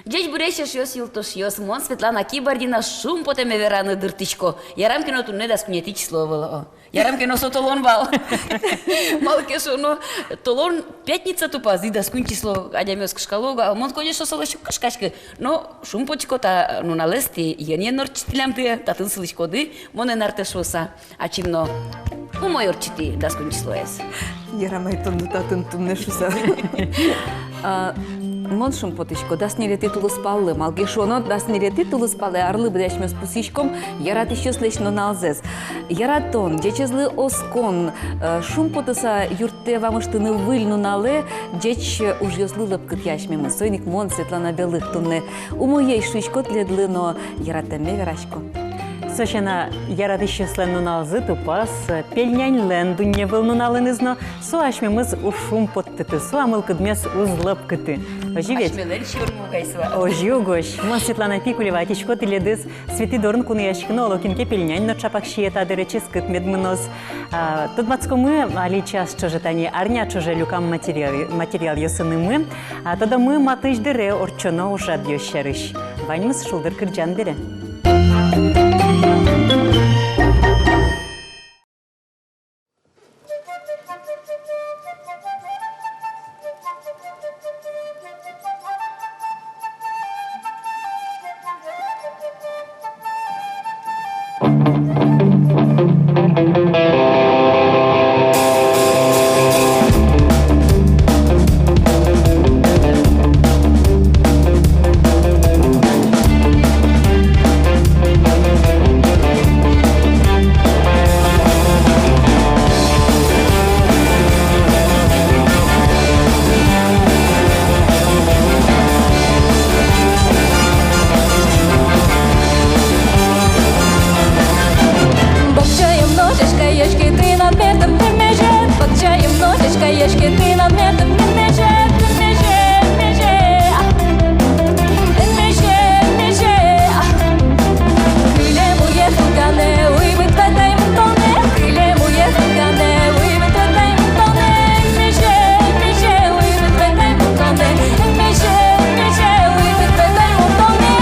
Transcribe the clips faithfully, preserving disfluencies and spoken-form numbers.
Ӟечбуресь, эшъёс, юлтошъёс! Мон, Светлана Кибардина, шумпотэме вераны дыртӥсько. Ярам ке но, туннэ дас куинетӥ число ӧвӧл, о. Ярам ке но, со толон вал. Малы ке шуоно, толон пятница тупаз, и дас куинь число адямиос кышкало ук, а мон, конечно, солэсь уг кышкаськы. Но шумпотӥсько, та нуналэз тӥ ен-ен ортчытӥллямды, татын сылӥськоды монэн артэ шуыса. Ачим но умой ортчытӥ дас куинь числоез. Ярам ай тон но татын туннэ шуыса. А, мон шумпотӥсько дас ньылетӥ тулыспаллы, малы ке шуоно, дас ньылетӥ тулыспалэ арлы быдэ асьмеос пусйиськом яратӥсьёслэсь нуналзэс. Яратон, ӟечезлы оскон, э, шумпотыса юрттэ вамыштыны выль нуналэ ӟеч ужъёслы лӧпкытъя асьмемыз. Соин ик мон, Светлана Белых, туннэ умоесь шуисько тӥледлы но яратэмме верасько. Со сяна, яратӥсьёслэн нуналзы тупаз, э, пельняньлэн дунне выл нуналыныз но, со асьмемыз уз шумпоттыты, со мылкыдмес уз лӧпкыты. Озьы ведь? Асьмелэн сюрмы угось вал. Озьы угось. Мон, Светлана Пикулева, ӧтисько тӥледыз Светӥ дорын кунояськыны. Оло кин ке пельнянь но ӵапак сие та дыре, ческыт мед мыноз. А, тодматскомы али час ӵоже тани арня ӵоже люкам материал, материалъёсынымы. А, тодомы матысь дыре ортчоно ужрадъёс сярысь. Ваньмыз шулдыр кырӟан бере. Бакчаем но сяськаяське, тынад мертым эмезет. Бакчаем но сяськаяське, тынад мертым эмезет. Эмезе, эмезе, а. Эмезе, эмезе, а. Кылем уе тылкане, уймыт пе таймытоне. Кылем уе тылкане, уймыт пе таймытоне. Эмезе, эмезе, уймыт пе таймытоне. Эмезе, эмезе, уймыт пе таймытоне.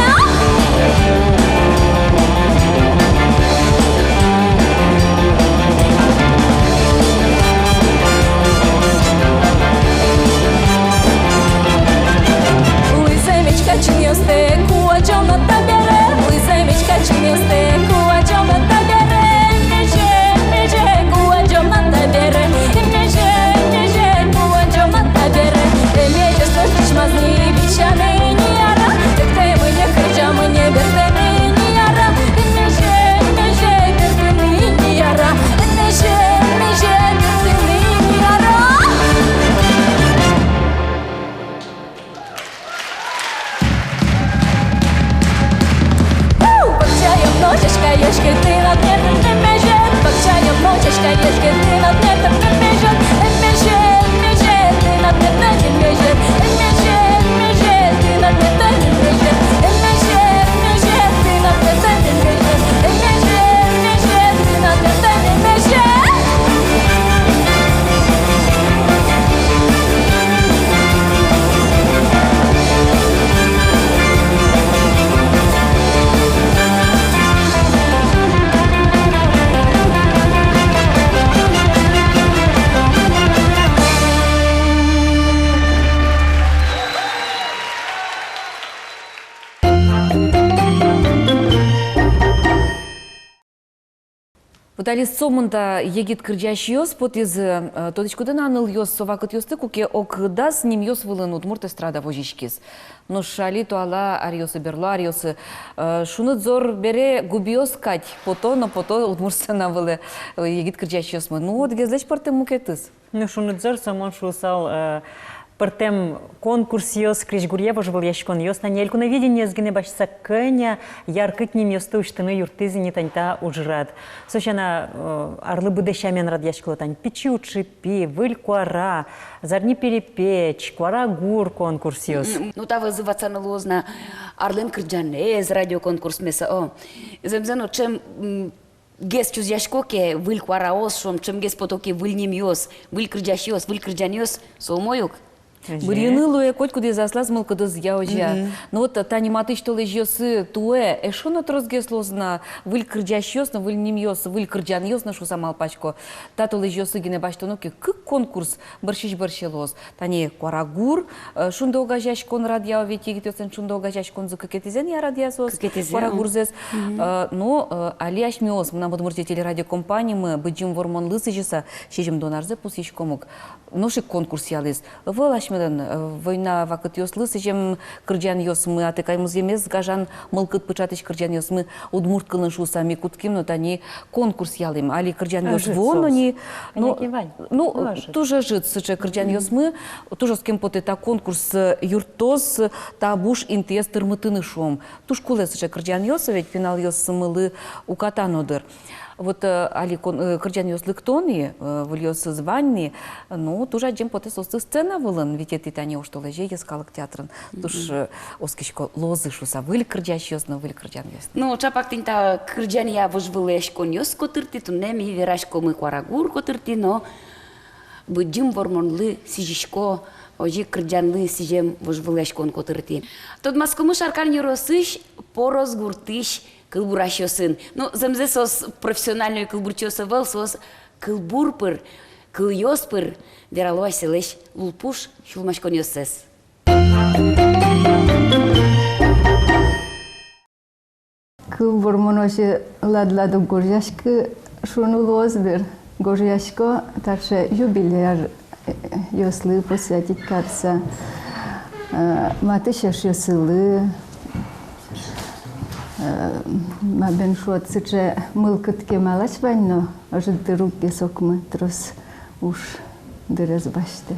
Луиз эмеське чиньыостэк, куадӟонад табере. Луиз эмеське чиньыостэк, куадӟонад табере. Эмезе, эмезе, куадӟонад табере. Эмезе, эмезе, куадӟонад табере. Эмезез но тӥшмаз ни, бичаны ни яра. Эктэмы не, кырӟамы не, бертэмы ни яра. Эмезе, эмезе, бертэмы ни яра. Эмезе, эмезе, бертэмы ни яра. Бакчаем но сяськаяське, тынад мертым эмезет. Бакчаем но сяськаяське, тынад мертым эмезет. Эмезе, эмезе, тынад мертым эмезет. Эмезе, эмезе, тынад мертым эмезет. Эмезе, эмезе, тынад мертым эмезет. Эмезе, эмезе, тынад мертым эмезет. Вот али сомында егит кырӟасьёс потӥзы, э, тодӥськоды на, нылъёс, со вакытъёсты, куке ог дас нимъёс вылын удмурт эстрада возиськиз. Нош али туала аръёсы, берло аръёсы, э, шуныт зор бере губиос кадь пото но пото удмурт сцена вылэ, э, егит кырӟасьёсмы. Ну, одӥгезлэсь пӧртэм мукетыз. Ну, шуныт зор со, мон шуысал, э, пӧртэм конкурсъёс, крезьгуръя вожвылъяськонъёс. Тани «Элькуновидениез» гинэ басьтыса, кӧня яркыт нимъёсты усьтыны юрттӥз ини тани та ужрад. Со сяна, э, арлы быдэ сямен радъяськыло тани «Пичи уӵыпи», «Выль куара», «Зарни перепеч», «Куара гур» конкурсъёс. М, ну, та вӧзы ватсаны луоз на «Арлэн кырӟанэз» радиоконкурсмес, о. Зэмзэ но, ӵем, м, гес чузъясько ке выль куараос, шуом, ӵемгес пото ке выль нимъёс, выль кырӟасьёс, выль кырӟанъёс, со умой ук. Бырйыны луэ котькудӥз аслаз мылкыдозъя, озьы-а? Ну вот, тани матысь толэзьёсы туэ эшшо но тросгес луоз на выль кырӟасьёс но, выль нимъёс, выль кырӟанъёс но шуыса малпасько. Та толэзьёсы гинэ басьтоно ке, кык конкурс бӧрсьысь бӧрсьы луоз. Тани «Куарагур», э, «Шунды» огазеяськон радъя, ведь егитъёслэн «Шунды» огазеяськонзы кыкетӥзэ ини-а радъя соос, кыкетӥзэ, а, «Куарагурзэс». Э, но, э, али асьмеос, «Мынам Удмуртие» телерадиокомпаниямы, Быдӟым Вормонлы сӥзьыса, сизьымдон арзэ пусйиськом ук. Нош ик конкурс ялӥз. Ӧвӧл асьмелэн, э, война вакытъёслы сӥзем кырӟанъёсмы, атыкай музъемез гажан мылкыд пыӵатӥсь кырӟанъёсмы удмурт кылын шуыса ми кутским но тани конкурс ялӥм. Али кырӟанъёс вуоно ни, ну, туж ӧжыт сыӵе кырӟанъёсмы, туж оскем потэ, та конкурс, э, юрттоз, э, та буш интыез тырмытыны, шуом. Туж кулэ сыӵе кырӟанъёс, ведь пиналъёсмылы уката но дыр. Вот, э, али кон-, э, кырӟанъёс лыкто ни, э, выльёсыз вань ни, ну, туж адӟем потэ соосты сцена вылын, витетӥ тани оштолэзе Йӧскалык театрын. Туж, э, оскисько, луозы шуыса выль кырӟасьёс но, выль кырӟанъёс но. Ну, чапак тӥни та кырӟанъя вожвылъяськонъёс котыртӥ туннэ ми вераськомы, «Куарагур» котыртӥ но Быдӟым Вормонлы сӥзисько, озьы кырӟанлы сӥзем вожвылъяськон котыртӥ. Тодматскомы Шаркан ёросысь Порос гуртысь кылбурасьёсын. Ну, зэмзэ соос профессиональной кылбурчиос ӧвӧл, соос кылбур пыр, кылъёс пыр верало асьсэлэсь лулпуш сюлмаськонъёссэс. Кылбур мон озьы лад-лад уг гожъяськы шуыны луоз, бер, гожъясько таӵе юбиляръёслы посвятить карыса, э, матысь эшъёсылы, э, ма бен шуод, сыӵе мылкыд кемалась вань но, ӧжыт дыр уг гес окмы, трос уж дырез басьтэ.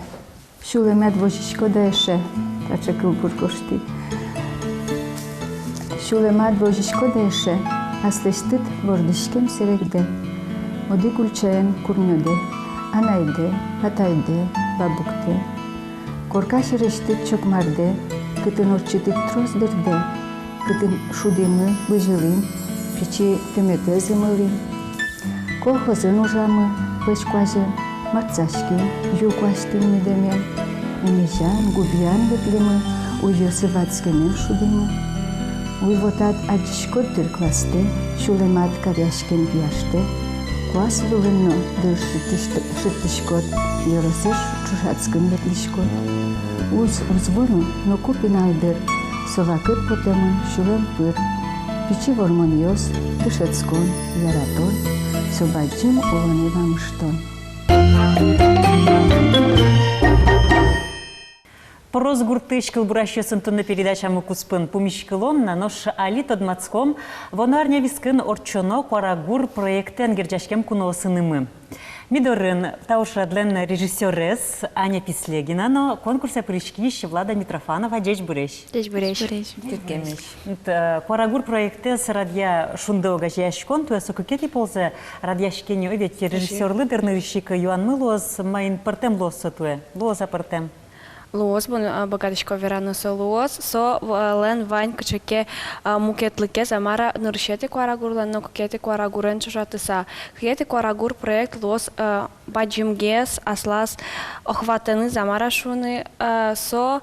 Сюлэмад возиськод-а эше, таӵе кылбур гожтӥ. Сюлэмад возиськод-а эше аслэсьтыд вордӥськем сэрегдэ, одӥг ульчаен курнёдэ, анайдэ, атайдэ, бабуктэ. Корка сьӧрысьтыд чокмардэ, кытын ортчытӥд трос дырдэ, кытын шудӥмы, бызьылӥм, пичи тыметэ зымылӥм. Колхозын ужамы, пӧсь куазен, матсаським, ю куасьтӥм мидэмен. Эмезян, губиян ветлӥмы, уйёсы ватскемен шудӥмы. Уй-вотад адӟиськод дыр класстэ, сюлэмад каръяськем пияштэ. Куас вылын но дыр шедьтӥськ-, шедьтӥськод, ёросэ ӵошатскын ветлӥськод. Уз, уз вуоно ноку пинал дыр, со вакыт потэмын сюлэм пыр. Пичи вормонъёс, дышетскон, яратон, со бадӟым улонэ вамыштон. Порос гуртысь кылбурасьёсын туннэ передачамы куспын пумиськылом на, нош али тодматском, вуоно арня вискын ортчоно «Куарагур» проектэн герӟаськем куноосынымы. Ми дорын та ужрадлэн режиссёрез Аня Песлегина но конкурсэ пыриськись Влада Митрофанова. Ӟечбуресь! Ӟечбуресь! Ӟечбуресь! Т-, э, «Куарагур» проектэз радъя «Шунды» огазеяськон, туэ со кыкетӥ ползэ радъяське ни. Ой, ведь режиссёрлы, дыр, нырысь ик юанмы луоз, маин пӧртэм луоз со туэ? Луоз-а пӧртэм? Луоз, мон, а, быгатӥсько вераны, со луоз. Со, а, лэн вань кыӵе ке, а, мукетлыкез, а, мар-а, нырысетӥ «Куарагурлэн» но кыкетӥ «Куарагурен» ӵошатыса. Кыкетӥ «Куарагур» проект луоз, а, бадӟымгес аслаз охватэныз, а мар-а шуыны, а, со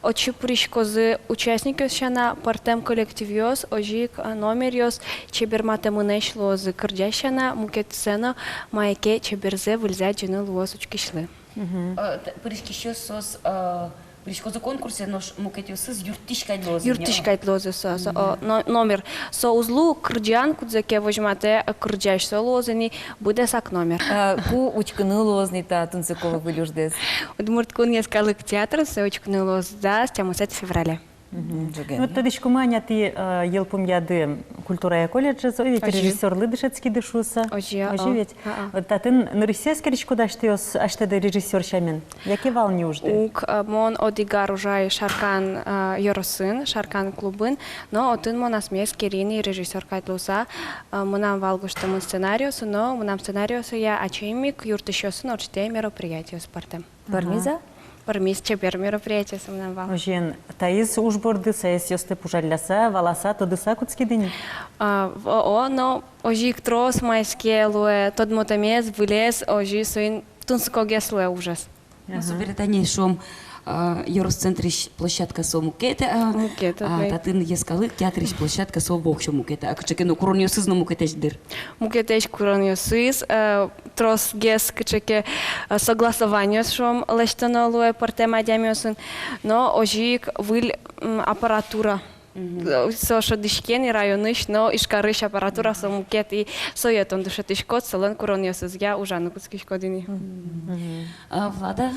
отчы пыриськозы участникъёс сяна пӧртэм коллективъёс, озьы ик, а, номеръёс чеберматэмынэсь луозы кырӟась сяна, мукетсэ но мае ке чеберзэ, выльзэ адӟыны луоз учкисьлы. Мгм. Э, т-, пыриськисьёс соос, э, пыриськозы конкурсэ, нош мукетъёсыз юрттӥсь кадь луозы ини. Юрттӥсь кадь луозы со, со, о, но-, номер. Со уз лу кырӟан, кудзэ ке возьматэ, э, кырӟась, со луозы ини быдэсак номер. А ку учкыны луоз ни та тунсыко выль уждэс? Удмурт кун йӧскалык театрын сое учкыны луоз дас тямысэтӥ феврале. Мгм. Ӝоген. Ну, вот тодӥськомы, Аня, тӥ, э, йылпумъяды культурая колледжез, озьы ведь, озьы, режиссёрлы дышетскиды шуыса. Озьы, озьы, о, ведь. А-а. Вот татын нырысьсэ эскериськоды-а асьтэос, асьтэды режиссёр сямен? Яке вал ни ужды? Уг, э, мон одӥг ар ужай Шаркан, э, ёросын, Шаркан клубын, но отын мон асме эскери ни режиссёр кадь луыса, э, мынам вал гожтэмын сценариосы, но мынам сценариосыя ачим ик юрттӥсьёсын ортчытэ мероприятиос пӧртэм. Пӧрмиз-а? Ага. Пӧрмиз, чебер мероприятиос мынам вал. Озьыен, таиз уж борды саесъёсты пужалляса, валаса, тодыса кутскиды ни? А, в-, о, но озьы ик трос маиз ке луэ тодмотэмез, вылез, озьы соин тунсыкогес луэ ужез. Ну, ага, собере тани, шуом, А, ёросцентрысь площадка со мукет, а, мукет, а, окей. Татын йӧскалык театрысь площадка со воксё мукет, а, кыӵе ке но куронъёсыз но мукетэсь дыр. Мукетэсь куронъёсыз, э, тросгес кыӵе ке, э, согласованиос, шуом, лэсьтоно луэ пӧртэм адямиосын, но озьы ик выль, м, аппаратура. Мгм. Со шӧдӥське ни районысь но Ижкарысь аппаратура, со мукет, и сое тон дышетӥськод, солэн куронъёсызъя ужаны кутскиськод ини. Мгм. А, Влада,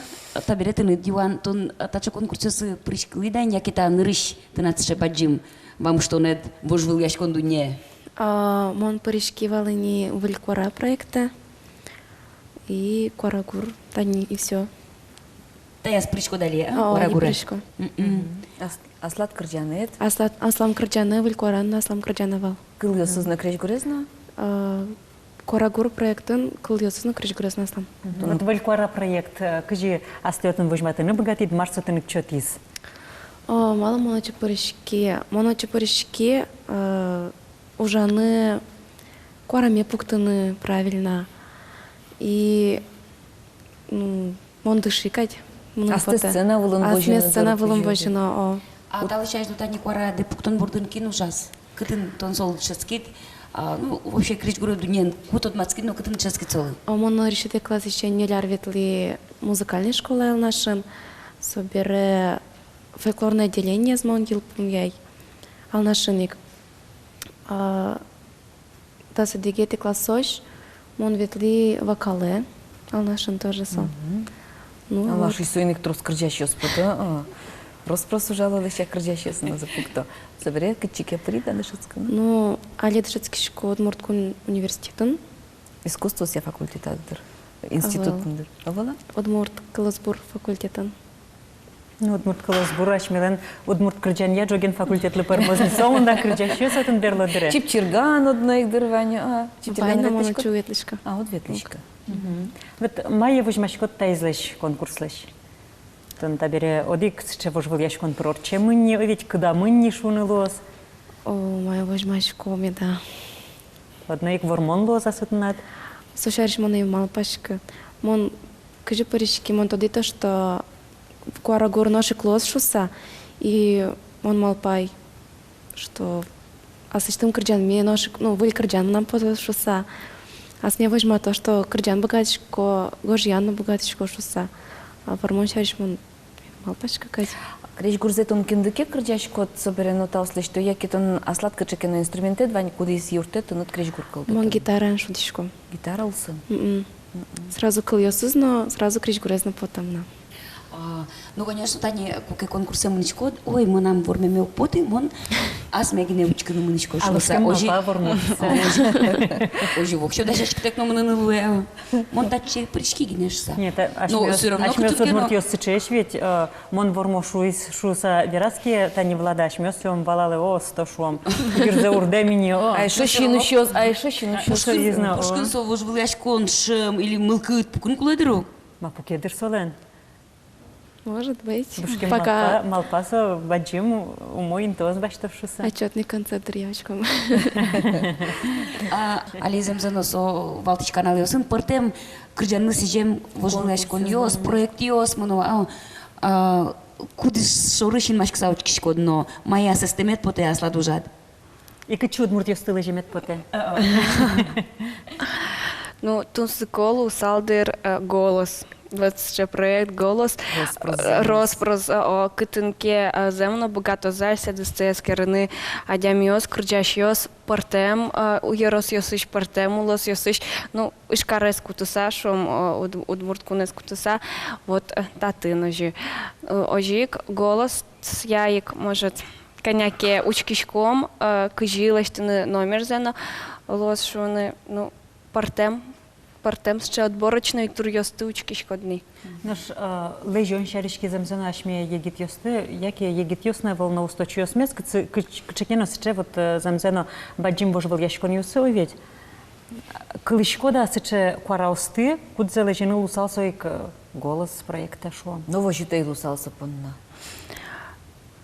табере тыныд юан: тон, а, таӵе конкурсъёсы пыриськылӥд-а ини, яке та нырысь тынад сыӵе бадӟым вамыштонэд вожвылъяськон дуннее? А, мон пыриськи вал ини «Выль куара» проектэ. И «Куарагур», тани и всё. Таяз пыриськод али, а? О, али «Куарагуре» пырисько. Мгм. Ас-, аслад кырӟанэд? Аслад, аслам кырӟанэ, «Выль куаран» но аслам кырӟанэ вал. Кылъёсыз но, крезьгурез но? А, «Куарагур» проектын кылъёсыз но, крезьгурез но аслам. Мгм. Вот «Выль куара» проект, э, кызьы астэ отын возьматыны быгатӥд, мар со тыныд сётӥз? О, малы мон отчы пыриськи? Мон отчы пыриськи, э, ужаны, куараме пуктыны правильно. И, ну, мон дыши кадь. Мыным потэ. Астэ сцена вылын возьыны. Астэ сцена вылын возьыны, о. А талэсь азьло тани куараедэ пуктон бордын кин ужаз? Кытын тон солы дышетскид? А, ну, вообще, крезьгур дуннеен ку тодматскид но кытын дышетскид солы? О, мон нырысетӥ классысен ньыль ар ветлӥ музыкальной школае Алнашын. Собере фольклорное отделениез мон йылпумъяй Алнашын ик. А, дас одӥгетӥ классозь мон ветлӥ вокалэ Алнашын тоже со. Мгм. Ну, Алнашысь вот. Соин ик трос кырӟасьёс потэ, а. Рос-прос ужало лэся кырӟасьёс но, зэ пукто. Собере кытчы ке пырид-а дышетскыны? Ну, али дышетскисько Удмурт кун университетын. Искусствоосъя факультетады дыр. Институтын дыр. Ӧвӧл-а? Удмурт кылосбур факультетын. Ну, удмурт кылосбур асьмелэн удмурт кырӟанъя ӝоген факультетлы пӧрмоз ни, сомында кырӟасьёс отын берло дыре. Чипчирган одно ик дыр вань, а? Чипчирган ветлӥськод? Вань, но мон отчы уг ветлӥськы. А, уд ветлӥськы. Мгм. Вот мае возьмаськод таизлэсь конкурслэсь? Тон табере одӥг сыӵе вожвылъяськон пыр ортчемын ни, о ведь, кыдамын ни шуыны луоз. О, мае возьмасько меда? Одно ик вормон луоз-а со тынад? Со сярысь мон ӧй малпаськы. Мон кызьы пыриськи, мон тодӥ то, что «Куарагур» нош ик луоз шуыса, и мон малпай, что аслэсьтым кырӟанме нош ик, ну, выль кырӟан мынам потоз шуыса. Асме возьмато, что кырӟан быгатӥсько, гожъян но быгатӥсько шуыса. А вормон сярысь мон малпасько кадь. Крезьгурзэ тон кинлы ке кырӟаськод, собере нотаос лэсьто, яке тон аслад кыӵе ке но инструментэд вань, кудӥз юрттэ тыныд крезьгур кылдытыны? Мон гитараен шудӥсько. Гитара улсын? Мгм. Мгм. Сразу кылъёсыз но, сразу крезьгурез но потэ мынам. А, ну, конечно, тани куке конкурсэ мынӥськод, ой, мынам вормеме уг поты, мон асме гинэ учкыны мынӥсько шуыса. Озьы, малпа вормон. Озьы, озьы воксё дасяськытэк но мыныны луэ. Мон татчы пыриськи гинэ шуыса. Нет, а, ну, асьмеос, всё равно асьмеос кытчы ке но удмуртъёс сыӵеесь ведь, э, мон вормо шуиз шуыса вераз ке, тани Влада, асьмеос сое валалэ, о, сто шуом. Йырзэ урдэм ини, о. А эшшо синусёс, а эшшо синусёс. Пушкын, пушкын со вожвылъяськон шӧм или мылкыд пукыны кулэ дыр ук. Ма, пуке дыр солэн. Может быть. Пушкын пока малпа, малпа со бадӟым умой интыос басьтоз шуыса. Отчётный концерт дыръя учком. А, али зэмзэ но со валтӥсь каналъёсын пӧртэм кырӟанлы сӥзем вожвылъяськонъёс, проектъёс мыно, а, а, кудӥз шоры синмаськыса учкиськод но, мае асэстэмед потэ аслад ужад? И кытчы удмуртъёсты лэземед потэ? Ну, тунсыко луысал дыр, э, «Голос». Вот сыӵе проект «Голос». Рос-прос, э, рос-прос, э, о, кытын ке, э, зэм но быгатозы асьсэдысты эскерыны адямиос, кырӟасьёс пӧртэм, э, ёросъёсысь, пӧртэм улосъёсысь. Ну, Ижкарез кутыса, шуом, э, уд-, Удмурт кунэз кутыса, вот, э, татын озьы. Э, озьы ик «Голосъя» ик, может, кӧня ке учкиськом, э, кызьы лэсьтыны номерзэ но луоз шуыны, ну, пӧртэм, пӧртэм сыӵе отборочной туръёсты учкиськод ни. Нош, э, лэзён сярысь ке зэмзэ но асьме егитъёсты, яке егитъёс но ӧвӧл но, усточиосмес, кытчы-, кыӵ-, кыӵе ке но сыӵе вот, э, зэмзэ но бадӟым вожвылъяськонъёсы, о ведь. Кылӥськод-а сыӵе куараосты, кудзэ лэзьыны луысал со ик, э, «Голос» проектэ, шуом? Но возьыт ӧй луысал со понна.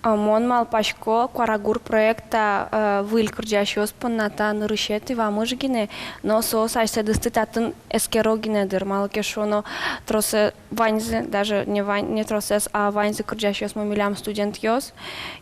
А мон малпасько, «Куарагур» проект та, э, выль кырӟасьёс понна та нырысетӥ вамыш гинэ, но соос асьсэдысты татын эскеро гинэ дыр, малы ке шуоно, тросэз, ваньзы, даже не вань, не тросэз, а ваньзы кырӟасьёсмы милям студентъёс,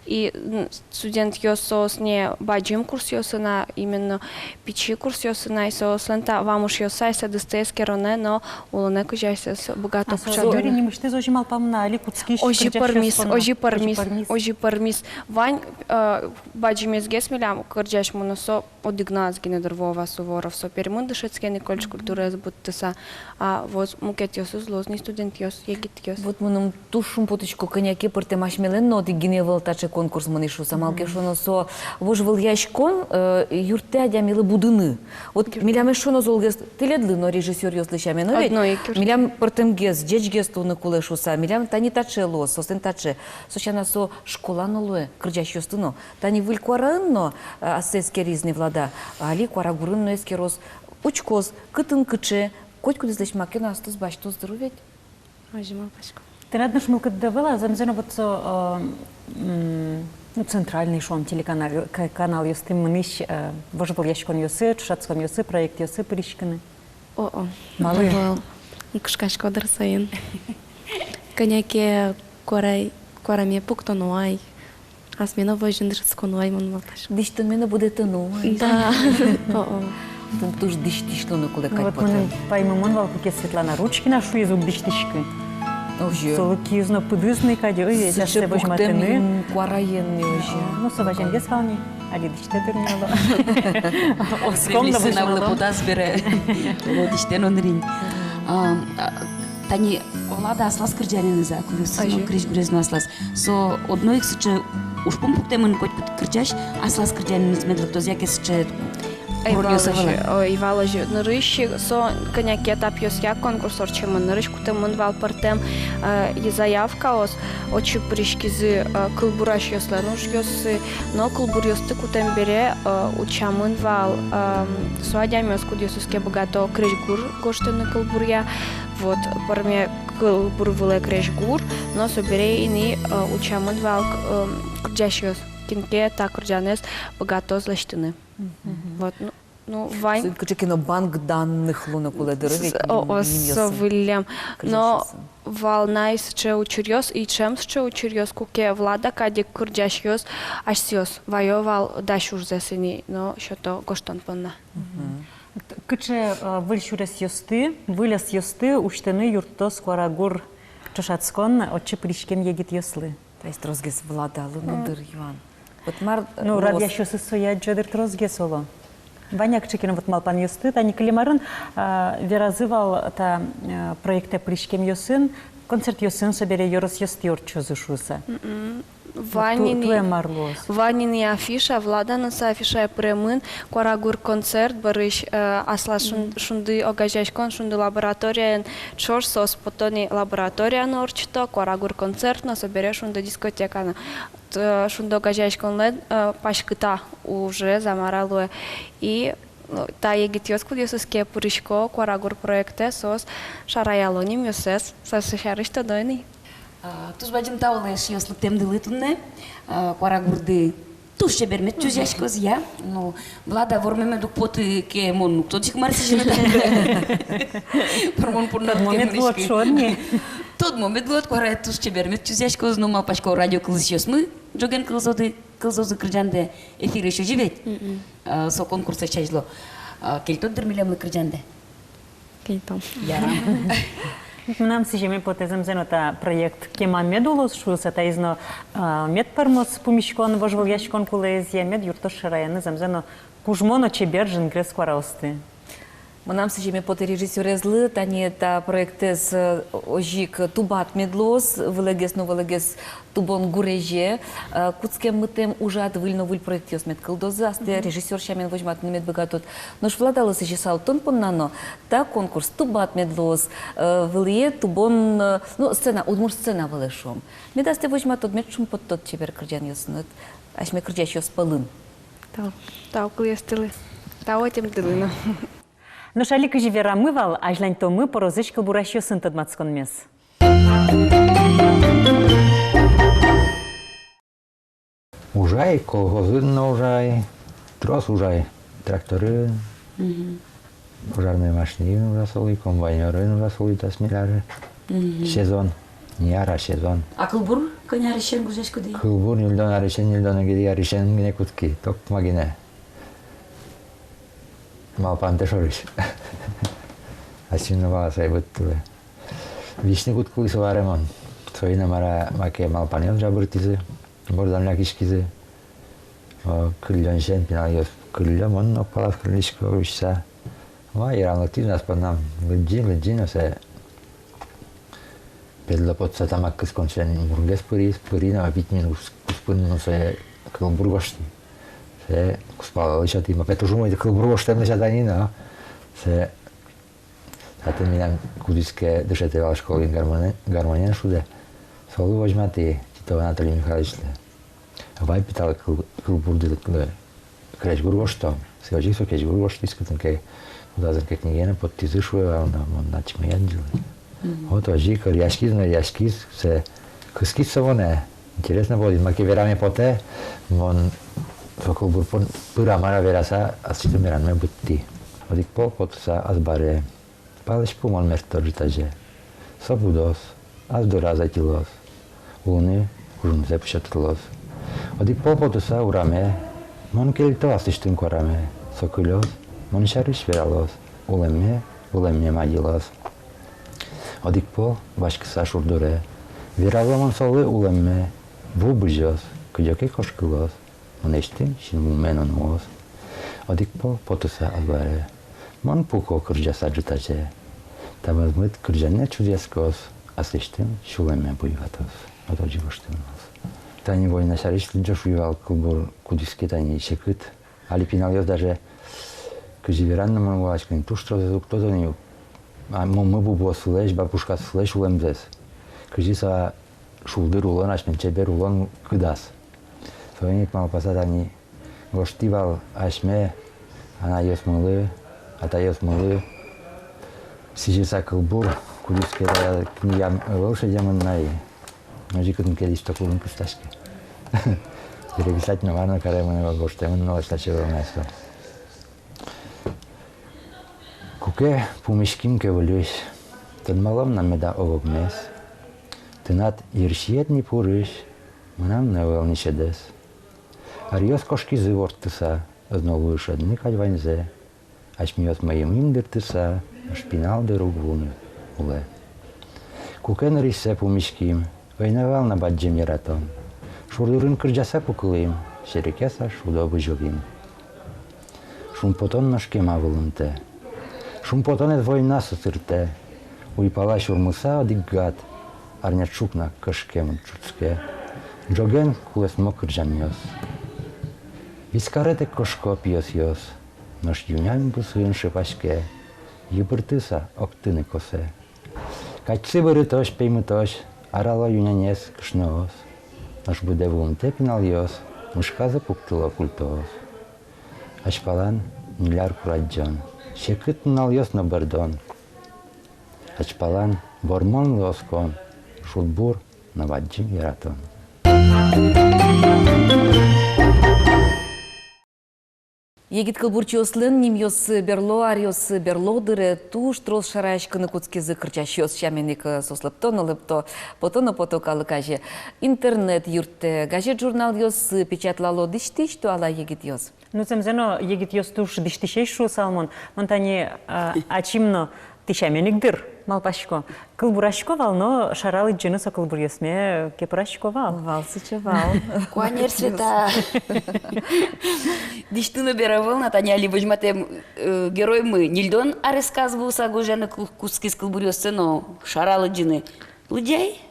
и, м, студентъёс соос не бадӟым курсъёсын, а именно пичи курсъёсын, ай соослэн та вамышъёссы асьсэдысты эскеронэ но улонэ кызьы асьсэос быгато. А со кутчатонэ. Дыр нимысьтыз озьы малпамын-а, али кутскись кырӟасьёс понна? Озьы пӧрмиз, озьы пӧрмиз, озьы пӧрмиз, озьы пӧрмиз. Вань, э, бадӟымезгес милям кырӟасьмы но, со одӥг но ас гинэ дыр, Вова Суворов, со Пермын дышетске ни, колледж культураез быдтыса, а вот мукетъёсыз луоз ни студентъёс, егитъёс. Вот мыным туж шумпотӥсько, кӧня ке пӧртэм асьмелэн но одӥг гинэ ӧвӧл таӵе конкурс мынӥз шуыса, малы ке шуоно со вожвылъяськон, э, юрттэ адямилы будыны. Вот милям эшшо но золгес тӥледлы но, режиссёръёслы сямен, о ведь? Одно ик юрттэ. Милям пӧртэмгес, ӟечгес луыны кулэ шуыса, милям тани таӵе луоз, соослэн таӵе. Со сяна со школа но луэ, кырӟасьёсты но. Тани Выль Куараын но, э, ассэ эскериз ни Влада, али Куарагурын но эскероз, учкоз, кытын кыӵе, котькудӥзлэсь маке но астыз басьтоз дыр, о ведь? Озьы малпасько. Тынад нош мылкыдды ӧвӧл-а, зэмзэ но вот со, э, м, ну, центральный, шуом, телеканал, ка-, каналъёсты мынӥсь, э, вожвылъяськонъёсы, ӵошатсконъёсы, проектъёсы пыриськыны? О-о. Малы? Ӧвӧл. Кышкасько дыр соин. Кӧня ке куарай-, куараме пуктоно ай. Асме но возьыны дышетсконо ай, мон малпасько. Дӥсьтонме но будэтоно ай. Да. О-о. Тон туж дӥсьтӥсь луыны кулэ кадь потэ. Ну вот мыным паймымон вал, куке Светлана Ручкина шуиз: уг дӥсьтӥськы. Озьы. Солы киыз но пыдыз ни кадь, ой, ведь, сыӵе асьсэ возьматыны. Пуктэмын куараен ни, озьы. Ну, со вазенгес вал ни. Али дӥсьтэ дыр ни, оло. Оском но возьматэ. Потаз бере. Оло, дӥсьтэ но нырин. А, а, тани Влада аслаз кырӟанэныз-а, кылёсыз но, крезьгурез но аслаз. Со одно ик сыӵе ужпум пуктэмын, котькуд кырӟась аслаз кырӟанэныз мед лыктоз, яке сыӵе курон ёзы вал-а? Ӧй вал озьы, ӧй вал озьы. Нырысь ик со кӧня ке этапъёсъя конкурс ортчемын, нырысь кутэмын вал пӧртэм, э, заявкаос, отчы пыриськизы, э, кылбурасьёслэн ужъёссы, но кылбуръёсты кутэм бере, э, утчамын вал, эм, со адямиос, кудъёсыз ке быгато крезьгур гожтыны кылбуръя, вот, пӧрме кылбур вылэ крезьгур, но собере ини, э, утчамын вал, э, кырӟасьёс, кин ке та кырӟанэз быгатоз лэсьтыны. Мгм. Вот, ну, ну, вань. Со кыӵе ке но банк данных луыны кулэ дыр, ведь, о, о, нимъёсын. Со выллем. Но кырӟасьёсын. Вал на и сыӵе учыръёс, и ӵем сыӵе учыръёс, куке Влада кадь ик кырӟасьёс асьсэос ваё вал дась ужзэс ини, но сёто гожтон понна. Мгм. Кыӵе, э, выль сюресъёсты, выль ӧсъёсты усьтыны юрттоз «Куарагур» ӵошатскон отчы пыриськем егитъёслы? Таиз тросгес Владалы но дыр юан. Вот мар, ну, радъясьёсыз сое адӟо дыр тросгес, оло. Вань-а кыӵе ке но вот малпанъёсты? Тани кылем арын, а, веразы вал та, а, проектэ пыриськемъёсын, концертъёсын собере ёросъёстӥ ортчозы шуыса. Мгм. Вот вань ини, туэ мар луоз? Вань ини афиша, Влада но со афишае пыремын, «Куарагур» концерт бӧрысь, э, аслаз шун-, шунды огазеяськон, шунды лабораториен ӵош соос пото ни лаборатория но ортчыто, «Куарагур» концерт но, собере шунды дискотека но. Т-, шунды огазеяськонлэн, э, паськыта ужез, а мар-а луэ. И, э, та егитъёс, кудъёсыз ке пырисько «Куарагур» проектэ, соос шараяло нимъёссэс, со сярысь тодо ини. А, туж бадӟым тау, эшъёс, лыктэмдылы туннэ. А, «Куарагурды» туж чебер мед чузъяськоз, я. Ну, Влада, вормемед уг поты ке, мон уг тодӥськы, мар сыӵе но. Вормон понна. Тодмо мед луод, шуод ни. Тодмо мед луод, «Куарае» туж чебер мед чузъяськоз, ну, малпасько, радио кылзӥсьёсмы ӝоген кылзоды, кылзозы кырӟандэ, эфирысь озьы ведь? Мгм. А, со конкурсэз азьло. А, кельтод дыр милемлы кырӟандэ? Кельтом. Яра. Мынам сӥземе потэ, зэмзэ но та проект кема мед улоз шуыса, таиз но, а, мед пӧрмоз пумиськон, вожвылъяськон кулэезъя, мед юрттоз шараяны зэмзэ но кужмо но чебер, жингрес куараосты. Мынам сӥземе потэ режиссёрезлы, тани та проектэз, э, озьы ик тубат мед луоз, вылэгес но вылэгес тубон гурезе, э, кутскем-мытэм ужад, выль но выль проектъёс мед кылдозы, астэ режиссёр сямен возьматыны мед быгатод. Нош Владалы сӥзьысал тон понна но та конкурс тубат мед луоз, э, вылӥе тубон, э, ну, сцена, удмурт сцена вылэ, шуом. Мед астэ возьматод, мед шумпоттод чебер кырӟанъёсыныд асьме кырӟасьёс пӧлын. Тау. Тау кылъёстылы. Тау ӧтемдылы но. Нош али, кызьы верамы вал, азьланьтомы порозысь кылбурасьёсын тодматсконмес. Ай, колхозын но ужай, трос ужай, тракторын, мгм, пожарной машинаын ужа солы, комбайнёрын ужа солы, тасмеляры. Мгм. Сезон, не ар, а сезон. А кылбур кӧня арысен гожъяськоды? Кылбур ньыльдон арысен, ньыльдон одӥг арысен гинэ кутски, токма гинэ. Малпамтэ шорысь. Асьме но вал сое быдтылэ. Висьыны кутскылӥ со аре мон. Соин но мар-а, маке малпанъёс жабыртӥзы, бордам лякиськизы. О, кыллёнысен пиналъёс кыллё, мон но палаз кыллисько шуыса. Ма, йырам лыктӥз но, ас поннам лыдӟи, лыдӟи но, сое педло потса тамак кысконысен мургес пыриз, пыри но, вить минут кус-, куспын но сое кылбур гожтӥ. Сое кузпалэлы сётӥ, ма, пе, туж умой кылбур гожтэмын шат ини но. Сое татын милям кудӥз ке дышетэ вал школаын, гармонен, гармонен шудэ. Солы возьматӥ, Титов Анатолий Михайловичлы. Вай, пе, талы кыл-, кылбурды, крезьгур гожтом. Сое озьы ик со крезьгур гожтӥз, кытын ке, кудаз ке книгаен поттӥзы шуэ вал но, мон ачим ӧй адӟылы. Мгм. Вот озьы ик кыръяськиз но кыръяськиз, сое кыскиз со монэ. Интересно потӥз, маке вераме потэ, мон со кылбур пыр-, пыр-а, мар-а вераса, аслэсьтым веранме быдтӥ. Одӥг пол потыса азбаре. Палэзьпу мон мерто ӝытазе. Со будоз, ас дораз ӧтьылоз. Улыны кужымзэ пыӵатылоз. Одӥг пол потыса ураме, мон кельто аслэсьтым куараме. Со кылёз, мон сярысь вералоз. Улэмме, улэмме мадьылоз. Одӥг пол васькыса шур доре, верало мон солы улэмме. Ву бызёз, кыдёке кошкылоз. Мынэсьтым синвуме но нуоз. Одӥг пол потыса азбаре, мон пуко кырӟаса ӝытазе. Та мӧзмыт кырӟанэ чузъяськоз, аслэсьтым сюлэмме буйгатоз. Вот озьы гожтэмын луоз. Тани война сярысь лыдӟо шуи вал кылбур, кудӥз ке тани секыт. Али пиналъёс даже, кызьы вераны, мон валасько ини, туж тросэз уг тодо ни, а, мумы-бубыоссылэсь, бабушкаоссылэсь улэмзэс. Кызьы со шулдыр улон, асьмелэн чебер улон кыдаз. Соин ик малпаса тани гожтӥ вал асьме анайёсмылы, атайёсмылы сӥзьыса кылбур, кудӥз ке та книгаям ӧвӧл шедемын на ини. Озьы кытын ке листок улын кыстаське. Переписать но мар но каремын ӧвӧл, гожтэмын но лэсьтӥське ӧвӧл на ини со. Куке пумиським ке выльысь, тодмалом на меда ог-огмес. Тынад йырсиед ни пурысь, мынам но ӧвӧл ни шӧдэз. Аръёс кошкизы ворттыса, ӧз но луы шӧдыны кадь ваньзэ. Асьмеос мӧйым индыртыса, нош пинал дыр уг вуны улэ. Куке нырысьсэ пумиським, ӧй на вал на бадӟым яратон. Шур дурын кырӟаса пукылӥм, серекъяса шудо бызьылӥм. Шумпотон нош кема вылымтэ. Шумпотонэз война сутыртэ. Уйпала сюрмыса одӥг гад арня ӵукна кӧшкемын ӵутске. Ӝоген кулэсмо кырӟанъёс. Вискаретэк кошко пиосъёс. Нош ю-нянь бусыын шыпаське. Йыбыртыса октыны косэ. Кадьсы бырытозь, пеймытозь арало ю-нянез кышноос. Нош быдэ вуымтэ пиналъёс мышказы пуктыло культоос. Азьпалан ньыль ар курадӟон, секыт нуналъёс но бӧрдон. Азьпалан вормонлы оскон, шудбур но бадӟым яратон. Егит кылбурчиослэн нимъёссы берло, аръёссы берло дыре туж трос шараяськыны кутскизы кырӟасьёс сямен ик. Соос лыпто но лыпто, пото но пото калык азе. Интернет юрттэ, газет-журналъёссы печатлало. Дӥсьтӥсь туала егитъёс. Ну, зэмзэ но, егитъёс туж дӥсьтӥсесь шуысал мон. Мон тани, а, ачим но тӥ сямен ик, дыр, малпасько. Кылбурасько вал но, шара лыдӟыны со кылбуръёсме кепырасько вал. Вал сыӵе, вал. Куанер, Света. Дӥсьтыны бере ӧвӧл на, тани али возьматэм, э, героймы ньыльдон аресказ вуыса гожъяны ку-, кутскиз кылбуръёссэ но, шара лыдӟыны. Лыдӟай?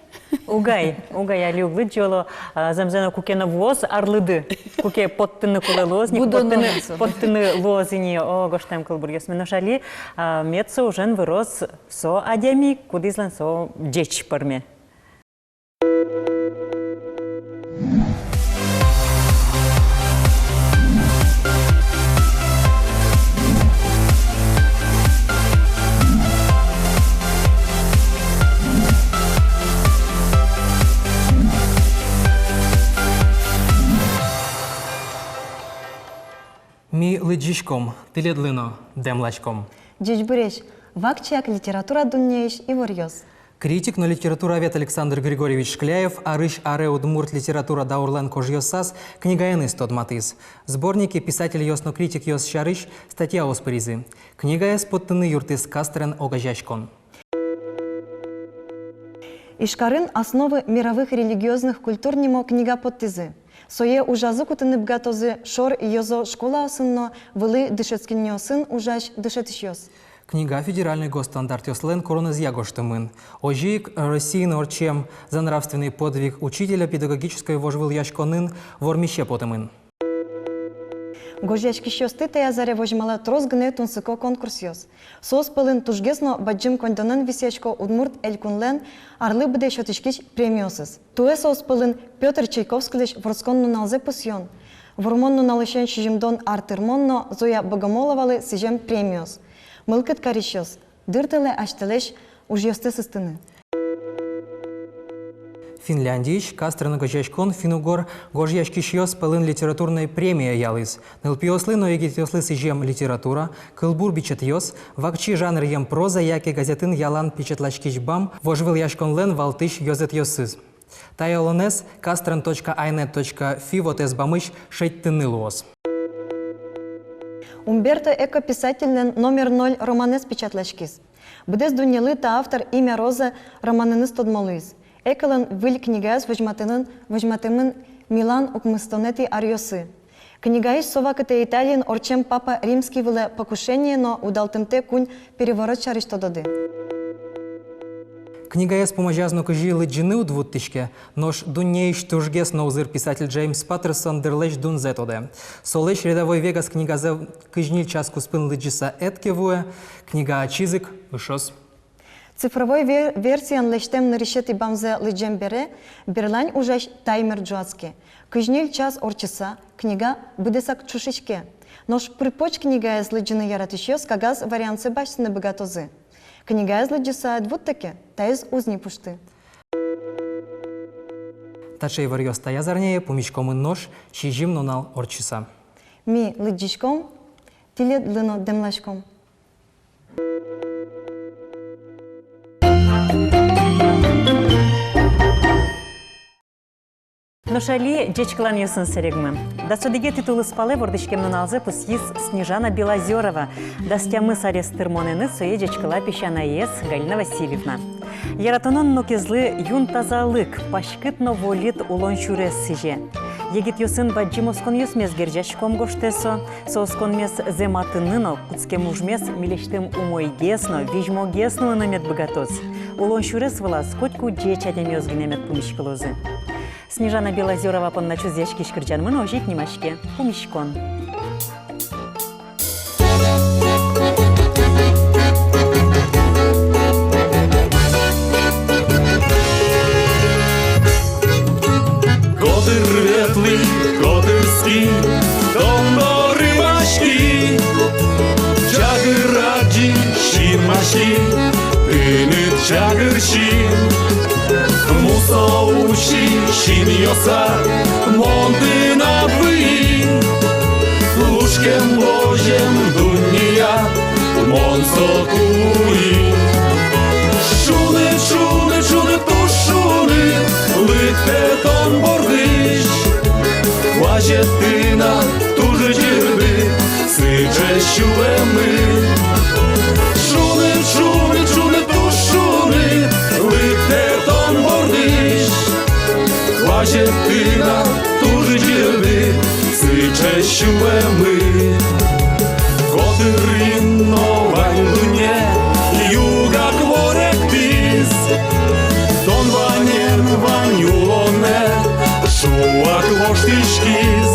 Угай, угай, али уг лыдӟы, оло, а, зэмзэ но, куке но вуоз арлыды, куке поттыны кулэ луоз ни, будоно поттыны, на со. Поттыны луоз ини, о, гожтэм кылбуръёсме. Нош али, а, мед со ужен выроз со адями, кудӥзлэн со ӟеч пӧрме. Ми лыдӟиськом, тӥледлы но дэмласьком. Ӟечбуресь! Вакчияк литература дуннеысь иворъёс. Критик но литературовед Александр Григорьевич Шкляев арысь аре удмурт литература даурлэн кожъёсаз книгаеныз тодматӥз. Сборнике писательёс но критикъёс сярысь статьяос пыризы. Книгаез поттыны юрттӥз Кастрен огазеяськон. Ижкарын «Основы мировых религиозных культур» нимо книга поттӥзы. Сое ужазы кутыны быгатозы шор ёзо школаосын но вылӥ дышетсконниосын ужась дышетӥсьёс. Книга федеральной госстандартъёслэн куронэзъя гожтэмын. Озьы ик Россиын ортчем «За нравственный подвиг учителя» педагогической вожвылъяськонын вормисе потэмын. Гожъяськисьёсты таяз аре возьмало трос гинэ тунсыко конкурсъёс. Соос пӧлын тужгес но бадӟым коньдонэн висъясько Удмурт Элькунлэн арлы быдэ сётӥськись премиосыз. Туэ соос пӧлын Пётр Чайковскийлэсь вордскон нуналзэ пусъён, вормон нуналысен сизьымдон ар тырмон но Зоя Богомоловалы сӥзем премиос. Мылкыд карисьёс, дыртэлэ асьтэлэсь ужъёсты сыстыны. Финляндиысь Кастрен огазеяськон финн-угор гожъяськисьёс пӧлын литературной премия ялӥз. Нылпиослы но егитъёслы сӥзем литература, кылбур бичетъёс, вакчи жанръем проза яке газетын ялан печатласькись бам — вожвылъяськонлэн валтӥсь ёзэтъёсыз. Тае улонэз кастрен точка айнет точка фи вотэс бамысь шедьтыны луоз. Умберто Эко писательлэн «Номер ноль» романэз печатласькиз. Быдэс дуннелы та автор «Имя Роза» романэныз тодмо луиз. Эколэн выль книгаез возьматэмын, возьматэмын Милан укмыстонэтӥ аръёсы. Книгаысь со вакытэ Италиын ортчем Папа Римский вылэ покушение но удалтымтэ куинь переворот сярысь тододы. Книгаез пумозяз но кызьы лыдӟыны уд вуттӥське, нош дуннеысь тужгес но узыр писатель Джеймс Паттерсон дырлэсь дунзэ тодэ. Солэсь «Рядовой Вегас» книгазэ кызь ньыль час куспын лыдӟыса ӧд ке вуэ, книга ачиз ик ышоз. Цифровой ве-, версиен лэсьтэм нырысетӥ бамзэ лыдӟем бере, берлань ужась таймер ӝуатске. Кызь ньыль час ортчыса, книга быдэсак ӵушиське. Нош пыр-поч книгаез лыдӟыны яратӥсьёс кагаз вариантсэ басьтыны быгатозы. Книгаез лыдӟыса ӧд вутты ке, таиз уз ни пушты. Таӵе иворъёс таяз арняе пумиськомы нош сизьым нунал ортчыса. Ми лыдӟиськом, тӥледлы но дэмласьком. Нош али ӟечкыланъёсын сэрегмы. Дас одӥгетӥ тулыспалэ вордӥськем нуналзэ пусйиз Снежана Белозёрова. Дас тямыс арес тырмонэныз сое ӟечкыла песянаез Галина Васильевна. Яратонын нокызлы юн тазалык, паськыт но волыт улон сюрес сӥзе. Егитъёсын бадӟым осконъёсмес герӟаськом, гожтэ со. Со осконмес зэматыны но, кутскем ужмес милесьтым умойгес но, визьмогес нуыны мед быгатоз. Улон сюрес вылаз котьку ӟеч адямиос гинэ мед пумиськылозы. Снежана Белозёрова понна чузъяськись кырӟанмы но озьы ик нимаське «Пумиськон». Котыр ветлӥ, котырски, тон доры васьки. Чагыр адӟи, синмаськи, тыныд чагыр син. Мусо уси синъёсад мон тынад выйи. Лушкем-возем дуннеяд мон соку луи. Шуныт, шуныт, шуныт, туж шуныт, лыктэ тон бордысь. Куазед тынад туж ӟырдыт, сыӵе сюлэмыд. Шуныт, шуныт, шуныт, туж шуныт, лыктэ тон бордысь. Куазед тынад туж ӟырдыт, сыӵе сюлэмыд. Котырын но вань дунне югак воректӥз. Тон ваньмыз вань улонэ шуак воштӥськиз.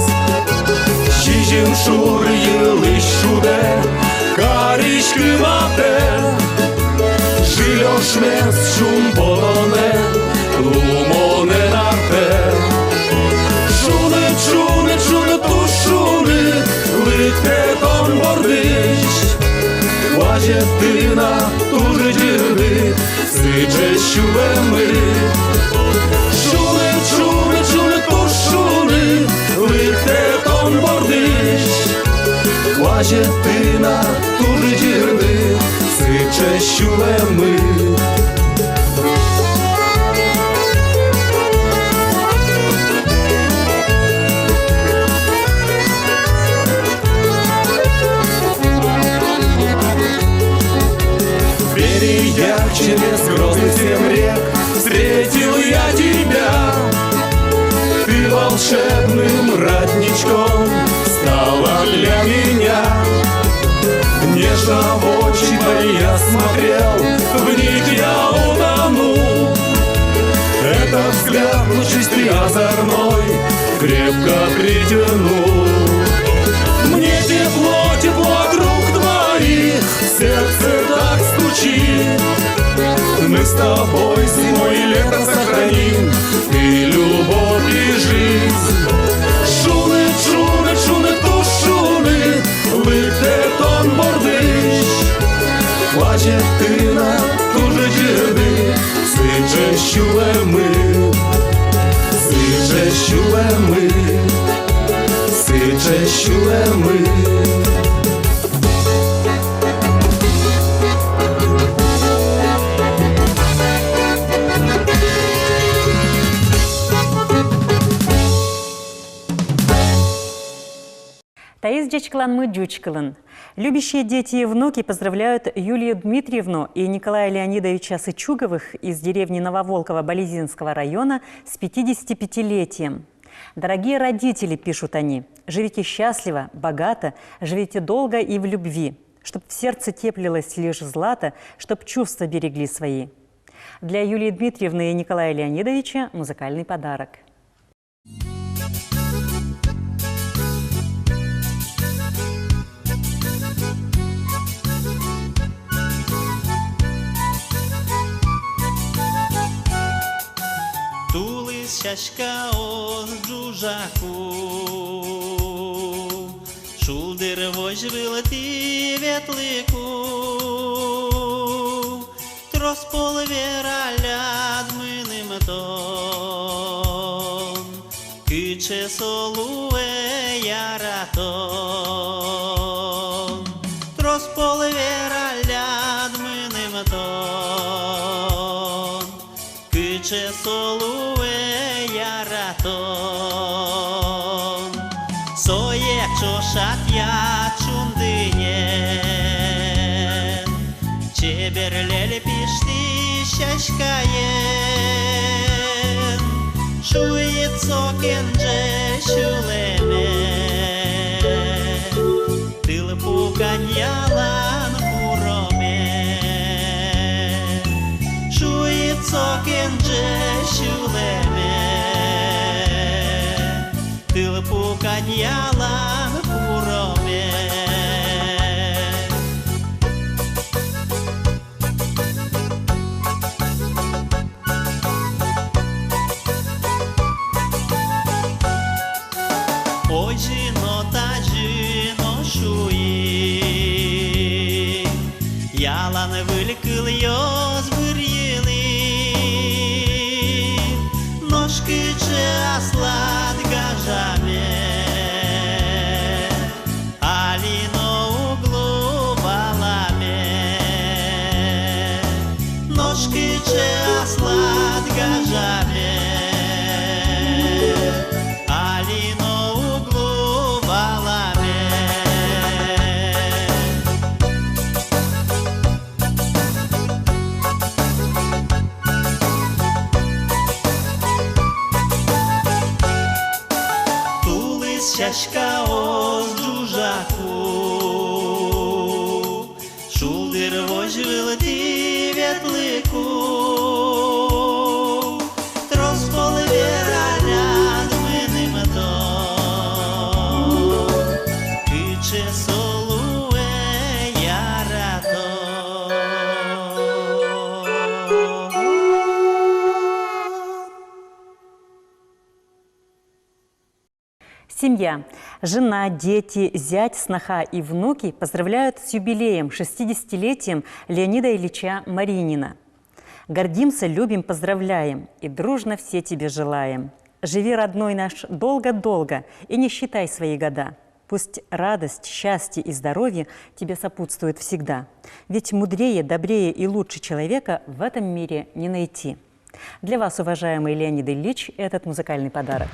Сизьым шур йылысь шудэ, кариськы матэ. Жильёшмес шумпотонэ, лумонэн артэ. Шуныт, шуныт, шуныт, туж шуныт, лыктэ тон бордысь. Куазед тынад туж ӟырдыт, сыӵе сюлэмыд. Шуныт, шуныт, шуныт, туж шуныт, лыктэ тон бордысь. Куазь тынад туж ӟырдыт, сыӵе сюлэмыд. Берегах через грозный всем рек встретил я тебя. Ты волшебным родничком стала для меня. Нежно в очи твои я смотрел, в них я утонул. Этот взгляд лучистый, озорной, крепко притянул. Мне тепло, тепло от рук твоих, сердце так стучит. Мы с тобой зимой и лето сохраним, ты любовь и жизнь. Шуныт, шуныт, шуныт, туж шуныт лыктэ тон бордысь. Куазь тынад туж ӟырдыт, сыӵе сюлэмыд, сыӵе сюлэмыд, сыӵе сюлэмыд. Таиз ӟечкыланмы ӟуч кылын. Любящие дети и внуки поздравляют Юлию Дмитриевну и Николая Леонидовича Сычуговых из деревни Нововолково Балезинского района с пятидесятипятилетием. Дорогие родители, пишут они, живите счастливо, богато, живите долго и в любви, чтоб в сердце теплилось лишь злато, чтоб чувства берегли свои. Для Юлии Дмитриевны и Николая Леонидовича музыкальный подарок. Тулыс сяськаос ӝужаку, шулдыр возь вылтӥ ветлыку. Трос пол вералляд мыным тон, кыӵе со луэ яратон. Трос пол вералляд мыным тон, кыӵе со луэ яратон. Со ик ӵошатъяд шундынэн, чебер лельпиштӥсь сяськаен. Шуид со кенже сюлэме, тылпу кадь ялан куроме. Шуид со кенже сюлэме, тылпу кадь ялан куроме. Озьы но, тазьы но шуи, ялан выль кылъёс бырйылӥ. Нош кыӵе аслад гажаме, али но уг лу валаме. Нош кыӵе аслад гажаме, али но уг лу валаме. Тулыс сяськаос ӝужаку, шулдыр возь вылтӥ ветлыку. Трос пол вералляд мыным тон, кыӵе со луэ яратон. Семья. Жена, дети, зять, сноха и внуки поздравляют с юбилеем, шестидесятилетием Леонида Ильича Маринина. Гордимся, любим, поздравляем и дружно все тебе желаем. Живи, родной наш, долго-долго и не считай свои года. Пусть радость, счастье и здоровье тебе сопутствуют всегда. Ведь мудрее, добрее и лучше человека в этом мире не найти. Для вас, уважаемый Леонид Ильич, этот музыкальный подарок.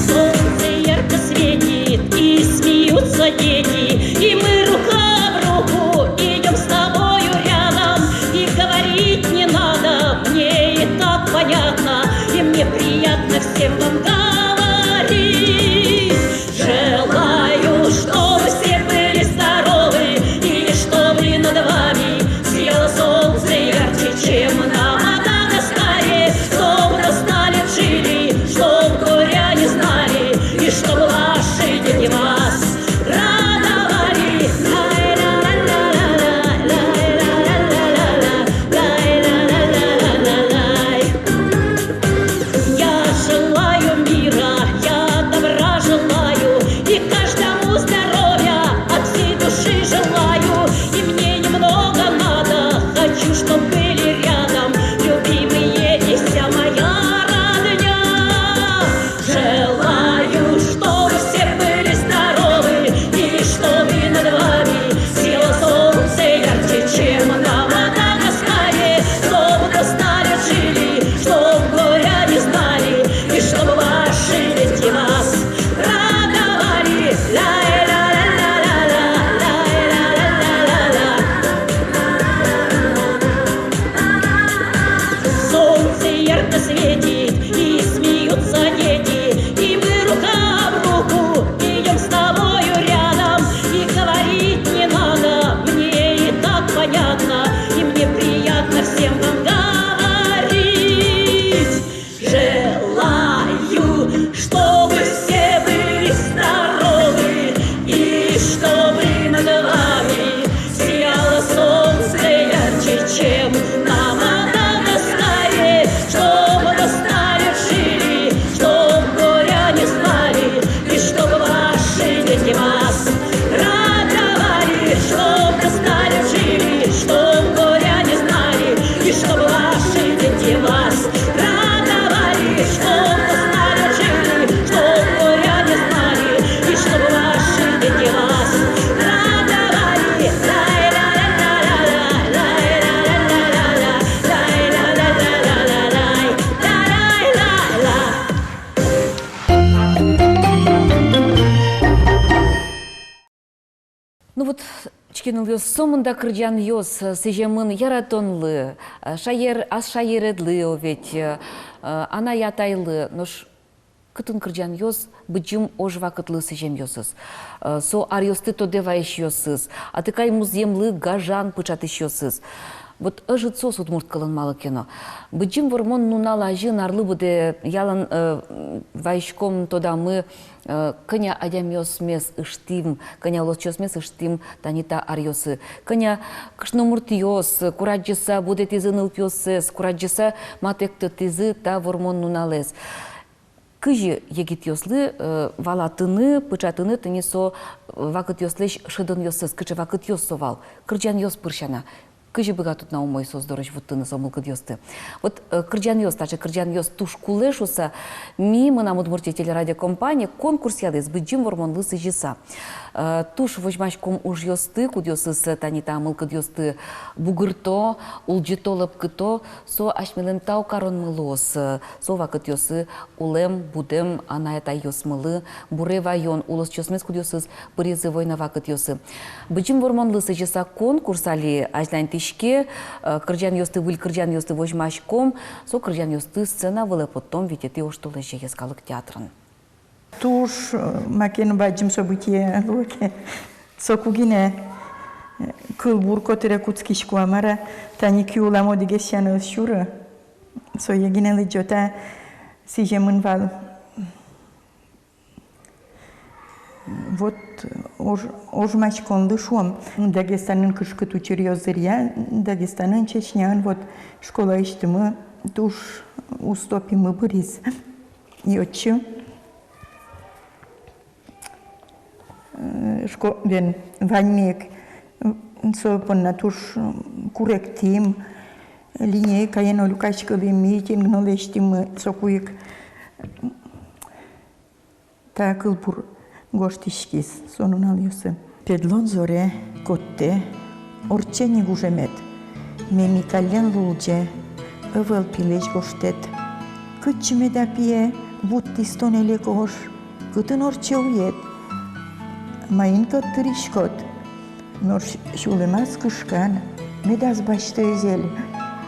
Солнце ярко светит, и смеются дети, и мы рука об руку идём с тобою рядом, и говорить не надо, мне и так понятно, и мне приятно всем вам говорить. Желаю, чтобы все были здоровы, и чтобы над вами сияло солнце ярче, чем на Мадагаскаре, чтоб до ста лет жили, чтоб горя не знали, и чтоб ваши дети вас радовали. Я желаю мира, я добра желаю, и каждому здоровья от всей души желаю. И мне немного надо, хочу, чтоб были рядом любимые и вся моя родня. Желаю, чтобы все были здоровы, и чтобы над вами сияло солнце ярче, чем на Мадагаскаре, чтоб до ста лет жили, чтоб горя не знали, и чтоб ваши дети вас радовали. Ля-ля-ля-ля-ля-ля, ля-ля-ля-ля-ля-ля. Солнце ярко светит, и смеются дети, и мы рука об руку идём с тобою рядом, и говорить не надо, мне и так понятно, и мне приятно всем вам говорить. Желаю, чтобы все были здоровы, и чтобы над вами сияло солнце ярче, чем на Мадагаскаре, чтоб до ста лет жили, чтоб горя не знали, и чтоб ваши дети вас радовали, чтоб до ста лет жили, чтоб горя не знали, и чтоб ваши дети вас радовали, чтоб до ста лет жили, чтоб горя не знали, и чтоб ваши дети вас радовали. Ну вот, учке, нылъёс, сомында кырӟанъёс, э, сӥземын яратонлы, э, шаер, ас шаередлы, о ведь, э, э, анай-атайлы, нош кытын кырӟанъёс Быдӟым ож вакытлы сӥземъёсыз, э, со аръёсты тодэ вайисьёсыз, атыкай музъемлы гажан пыӵатӥсьёсыз. Вот ӧжыт соос удмурт кылын малы ке но. Быдӟым Вормон нунал азьын арлы быдэ ялан, э, вайиськом, тодамы, э, кӧня адямиосмес ыштӥм, кӧня улосчиосмес ыштӥм тани та аръёсы. Кӧня кышномуртъёс курадӟыса будэтӥзы нылпиоссэс, курадӟыса матэктытӥзы та Вормон нуналэз. Кызьы егитъёслы, э, валатыны, пыӵатыны тыни со, э, вакытъёслэсь шӧдонъёссэс, кыӵе вакытъёс со вал, кырӟанъёс пыр сяна? Кызьы быгатод на умой соос дорозь вуттыны со мылкыдъёсты? Вот, э, кырӟанъёс, таӵе кырӟанъёс туж кулэ шуыса, ми, «Мынам Удмуртие» телерадиокомпания, конкурс ялӥз Быдӟым Вормонлы сӥзьыса. Э, туж возьмаськом ужъёсты, кудъёсыз, э, тани та мылкыдъёсты бугырто, улӟыто, лӧпкыто, со асьмелэн тау каронмы луоз, э, со вакытъёсы улэм, будэм анай-атайёсмылы буре ваён, улосчиосмес, кудъёсыз пыризы война вакытъёсы. Быдӟым Вормонлы сӥзьыса конкурс али азьланьтӥське, э, кырӟанъёсты, выль кырӟанъёсты возьмаськом, со кырӟанъёсты сцена вылэ поттом витетӥ оштолэзе Йӧскалык театрын. Туж, э, маке но бадӟым событие луэ ке, соку гинэ, э, кылбур котыре кутскисько-а, мар-а, тани киулам одӥгез сяна ӧз сюры. Сое гинэ лыдӟо, та сӥземын вал. Вот, ож-, ожмаськонлы шуом. Дагестанын кышкыт учыръёс дыръя, Дагестанын, Чечняын, вот, школаысьтымы туж уз топимы быриз. И отчы, э, шко-, бен, ваньмы ик, м, со понна туж, м, куректӥм, линейкаен но люкаськылӥм, митинг но лэсьтӥмы, соку ик та кылбур гожтӥськиз со нуналъёсы. Педлон зоре коттэ, ортче ни гужемед. Меми каллен лулӟе, ӧвӧл пилесь гожтэт. Кытчы меда, пие, вуттӥз тонэ леко ош? Кытын ортче уед? Маин кӧт тыриськод? Нош сюлэмаз кышкан, медаз басьты ӧзель.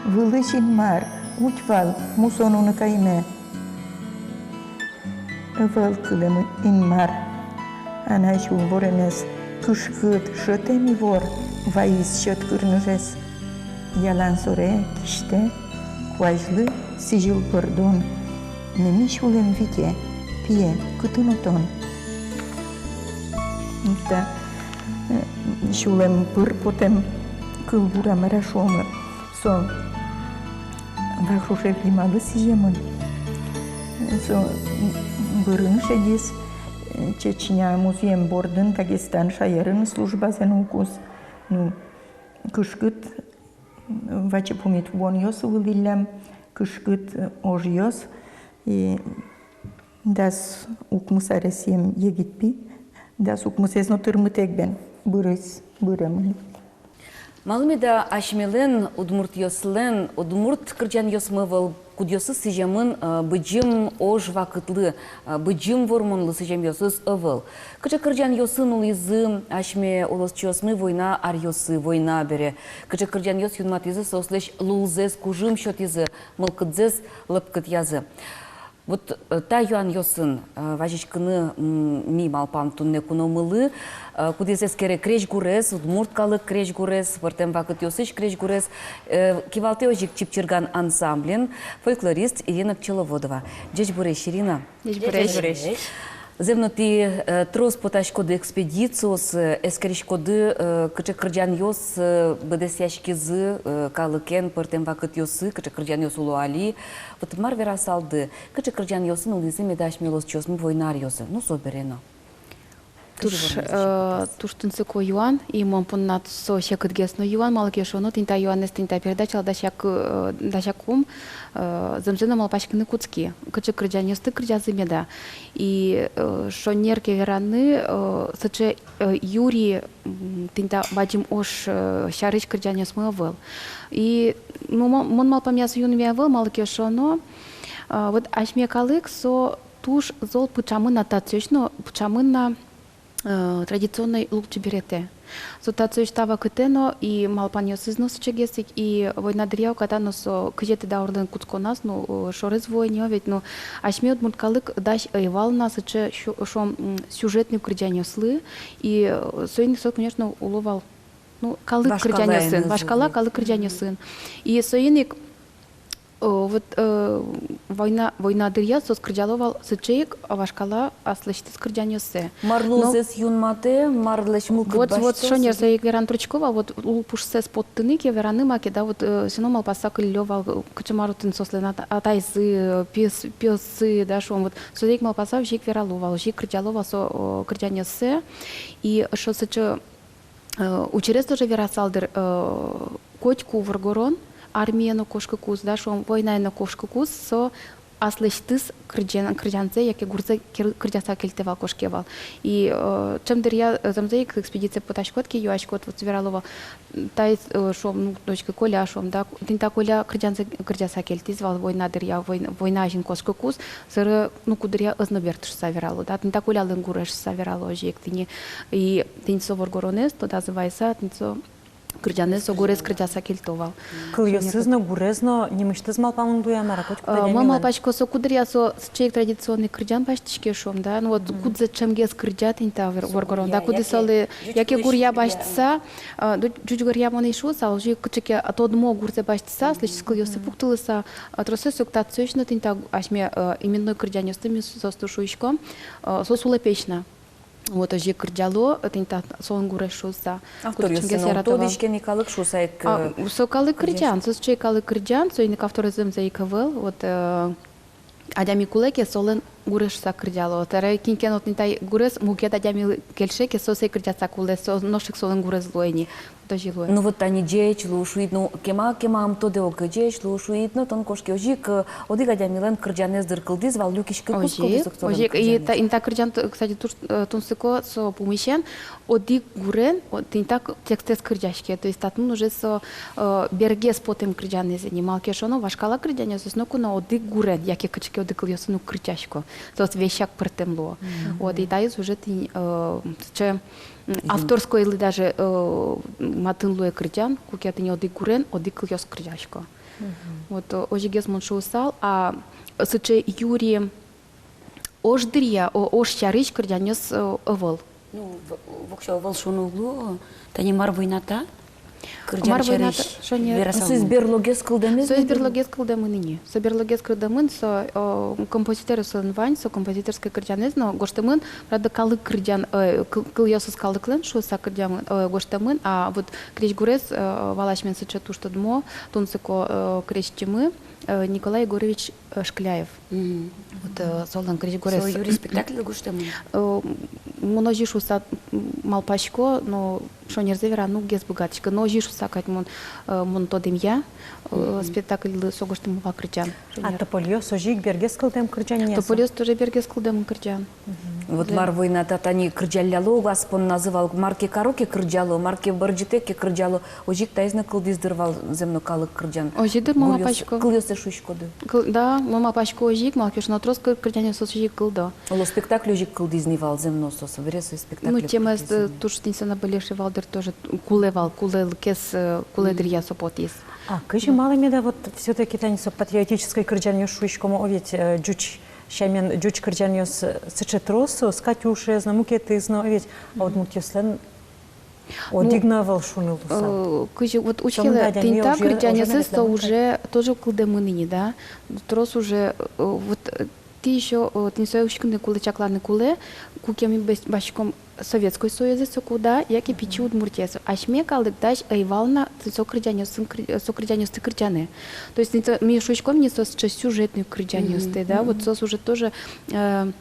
Вылысь Инмар, уть вал, мусо нуны кайме. Ӧвӧл кылем Инмар. Анай сюлворемез кышкыт, шӧтэм ивор вайиз сьӧд кырныжез. Ялан зоре кисьтэ, куазьлы сӥзьыл пӧрдон. Меми сюлэм вите, пие, кытын но тон? Та, э, сюлэм пыр потэм кылбур-а, мар-а шуомы. Со Вахрушев Дималы сӥземын. Со бырыны шедиз, э, Чечня музъем бордын, Дагестан шаерын службазэ нуыкуз. Ну, кышкыт, э, ваче пумит вуонъёс вылӥллям, кышкыт, э, ожъёс. И дас укмыс аресъем егит пи, дас укмысэз но тырмытэк бен бырысь, быремын. Малы меда асьмелэн, удмуртъёслэн, удмурт кырӟанъёсмы ӧвӧл, кудъёсыз сӥземын, э, быдӟым ож вакытлы, э, быдӟым вормонлы сӥземъёсыз ӧвӧл? Кыӵе кырӟанъёсын улӥзы асьме улосчиосмы война аръёсы, война бере? Кыӵе кырӟанъёс юнматӥзы соослэсь лулзэс, кужым сётӥзы, мылкыдзэс лӧпкытъязы? Вот, э, та юанъёсын, э, вазиськыны, м, ми малпам туннэ куномылы, э, кудӥз эскере крезьгурез, удмурт калык крезьгурез, пӧртэм вакытъёсысь крезьгурез, э, кивалтэ озьы ик «Чипчирган» ансамблен фольклорист Ирина Пчеловодова. Ӟечбуресь, Ирина. Ӟечбуресь. Ӟечбуресь. Зэм но, тӥ, э, трос потаськоды экспедициосы, эскериськоды, э, кыӵе кырӟанъёс, э, быдэсъяськизы, э, калыкен пӧртэм вакытъёсы, кыӵе кырӟанъёс уло али. Вот мар верасалды, кыӵе кырӟанъёсын улӥзы меда асьме улосчиосмы война аръёсы, ну, со бере но? Туж, э, туж тунсыко юан, и мон понна со секытгес но юан, малы ке шуоно, тӥни та юанэз тӥни та передачалы дасяк-, э, дасякум, э, зэмзэ но малпаськыны кутски, кыӵе кырӟанъёсты кырӟазы меда. И, э, шонер ке вераны, э, сыӵе, э, юри, м, тӥни та бадӟым ож, э, сярысь кырӟанъёсмы ӧвӧл. И, ну, мо-, мон малпамъя, со юнме ӧвӧл, малы ке шуоно, э, вот асьме калык со туж зол пыӵамын на татчыозь но, пыӵамын на, э, традиционной лулчеберетэ. Со татчыозь та вакытэ но и малпанъёсыз но сыӵегес ик, и война дыръя уката но со кызетӥ даурлэн кутсконаз, ну, э, шорез вуэ ни, о, ведь, ну, асьме удмурт калык дась ӧй вал на сыӵе сю-, шуом, м, сюжетной кырӟанъёслы, и, э, соин ик со, конечно, уло вал, ну, калык кырӟанъёсын, вашкала калык кырӟанъёсын. И соин ик О, вот, э, война, война дыръя соос кырӟало вал сыӵе ик вашкала аслэсьтыз кырӟанъёссэ. Мар луозэс юнматэ, марлэсь мылкыд басьтэ. Вот, вот, шонер, сое ик вераны турттӥсько вал, вот, лул пушсэс поттыны ке, вераны маке, да, вот, э, всё равно малпаса кыллё вал, э, кыӵе мар отын соослэн ата-, атайзы, э, пиос-, пиоссы, да, шуом, вот, сое ик малпаса, озьы ик верало вал, озьы ик кырӟало вал со, о, кырӟанъёссэ. И эшшо сыӵе Э, учырез тоже верасал дыр, э, котьку воргорон, армие но кошкыкуз, да, шуом, войнае но кошкыкуз, со аслэсьтыз кырӟан-, кырӟанзэ яке гурзэ кыр-, кырӟаса кельтэ вал, кошке вал. И, э, ӵем дыръя, э, зэмзэ ик экспедицие потаськод ке, юаськод, вот, верало вал, таиз, э, шуом, ну, точка, Коля, шуом, да, тӥни та Коля кырӟанзэ кырӟаса кельтӥз вал война дыръя, войн-, война азьын кошкыкуз, собере, ну, кудыръя ӧз но берты шуыса верало, да, тӥни та Колялэн гурез шуыса верало, озьы ик тӥни, и тӥни со воргоронэз тодазы вайыса, тӥни со кырӟанэз, со гурез кырӟаса кельто вал. Кылъёсыз но, гурез но нимысьтыз малпамын луэ-а, мар-а, котьку адями. Э, мон малпасько, со кудыръя со сыӵе ик традиционный кырӟан басьтӥське, шуом, да, ну вот, кудзэ ӵемгес кырӟа тӥни та вор-, воргорон, да, кудӥз солы яке гуръя басьтыса, э, ду-, ӟуч гуръя мон ӧй шуысал, озьы ик кыӵе ке тодмо гурзэ басьтыса, аслэсьтыз кылъёссэ пуктылыса, э, тросэз со татчыозь но тӥни та асьме, э, именной кырӟанъёсты ми соосты шуиськом, э, со сулэпесь на. Вот озьы ик кырӟало, тӥни та солэн гурез шуыса. Авторъёсыз но тодӥське ни калык шуыса ик, э, со калык кырӟан, со сыӵе калык кырӟан, соин ик авторез зэмзэ ик ӧвӧл, вот, э, адями кулэ ке, солэн Гурез шуса кырӟало. Табере кин ке но тӥни та гурез мукет адямилы кельше ке, со сое кырӟаса кулэ, со нош ик солэн гурез луэ ини. Тоже луэ. Ну вот тани ӟеч лу шуид, ну, кема, кема ӧм тодэ ук, ӟеч лу шуид, но тон кошке, озьы ик, э, одӥг адямилэн кырӟанэз дыр кылдӥз вал, люкиськыкуз кылдӥз ук солэн кырӟанэз. Озьы ик, и та, и та кырӟан, т-, кстати, туж, э, тунсыко, со пумысен, одӥг гурен, о, тӥни та к-, текстэз кырӟаське. То есть татын уже со, э, бергес потэм кырӟанэз ини. Малы ке шуоно, вашкала кырӟанъёсыз ноку но одӥг гурен, яке кыӵе ке одӥг кылъёсын ук кырӟасько. Соос весяк пӧртэм луо. Мгм. Вот, и таиз уже тӥни, э, сыӵе, м, авторскойлы даже, э, матын луэ кырӟан, куке тӥни одӥг гурен одӥг кылъёс кырӟасько. Мгм. Вот, э, озьыгес мон шуысал, а сыӵе юри ож дыръя, о-, ож сярысь кырӟанъёс, э, ӧвӧл. Ну, в-, воксё ӧвӧл шуыны уг луы, тани «Мар войната»? Кырӟан сярысь верасал. «Мар войната», шонер. Соиз берлогес кылдэмын ини. Соиз берлогес кылдэмын ини. Со берлогес кылдэмын, со, э, композиторъёс солэн вань, со композиторской кырӟанэз но гожтэмын, правда, калык кырӟан, э, кыл-, кылъёсыз калыклэн шуыса кырӟамын, э, гожтэмын, а вот крезьгурез, э, вал асьмен сыӵе туж тодмо, тунсыко, э, крезьчимы, э, Николай Егорович, э, Шкляев. Мгм. Вот, э, солэн крезьгурез. Со юри спектакльлы гожтэмын? Э, мон озьы шуыса, м, малпасько, но шонерзэ вераны уг ес быгатӥськы, но озьы шуыса кадь мон, э, мон тодэмъя, э, мгм, спектакльлы со гожтэмын вал кырӟан. А шонер. «Топольёс» озьы ик бергес кылдэм кырӟанъя со? «Топольёс» тоже бергес кылдэм кырӟан. Мгм. Вот зэм. «Мар войната» тани кырӟалляло ук ас понназы вал, мар ке каро ке кырӟало, мар ке бӧрӟытэ ке кырӟало, озьы ик таиз но кылдӥз дыр вал, зэм но, калык кырӟан. Озьы дыр, мон малпасько. Кылъёссэ шуиськоды. Кыл-, да, мон малпасько, озьы ик, малы ке шуоно, трос кы-, кырӟанъёс озьы ик кылдо. Оло, спектакль озьы ик кылдӥз ни вал, зэм но, со, со бере со спектакль. Ну, темаез, э, туж тӥни со наболевший вал дыр, тоже кулэ вал, кулэлыкез, э, кулэ дыръя со потӥз. А кызьы, малы меда вот всё-таки тани со патриотической кырӟанъёс шуиськомы, о ведь, э, ӟуч сямен ӟуч кырӟанъёс, э, сыӵе трос, э, «Катюшаез» но, мукетыз но, о ведь, а удмуртъёслэн одӥг но ӧвӧл шуыны луысал. Э, кызьы вот учкелэ, тӥни та кырӟанъёсыз со уже тоже кылдэмын ини, да? Трос уже, э, вот, э, тӥ ещё, э, тӥни сое учкыны кулэ, чакланы кулэ, куке ми бас-, басьтӥськом Советской Союзэ соку, да, яке Пичи Удмуртиез. Асьме калык дась ӧй вал на тӥни со кырӟанъёсын кыр-, со кырӟанъёсты кырӟаны. То есть тӥни со, ми шуиськом ни, соос сыӵе сюжетной кырӟанъёсты, да, вот соос уже тоже, э,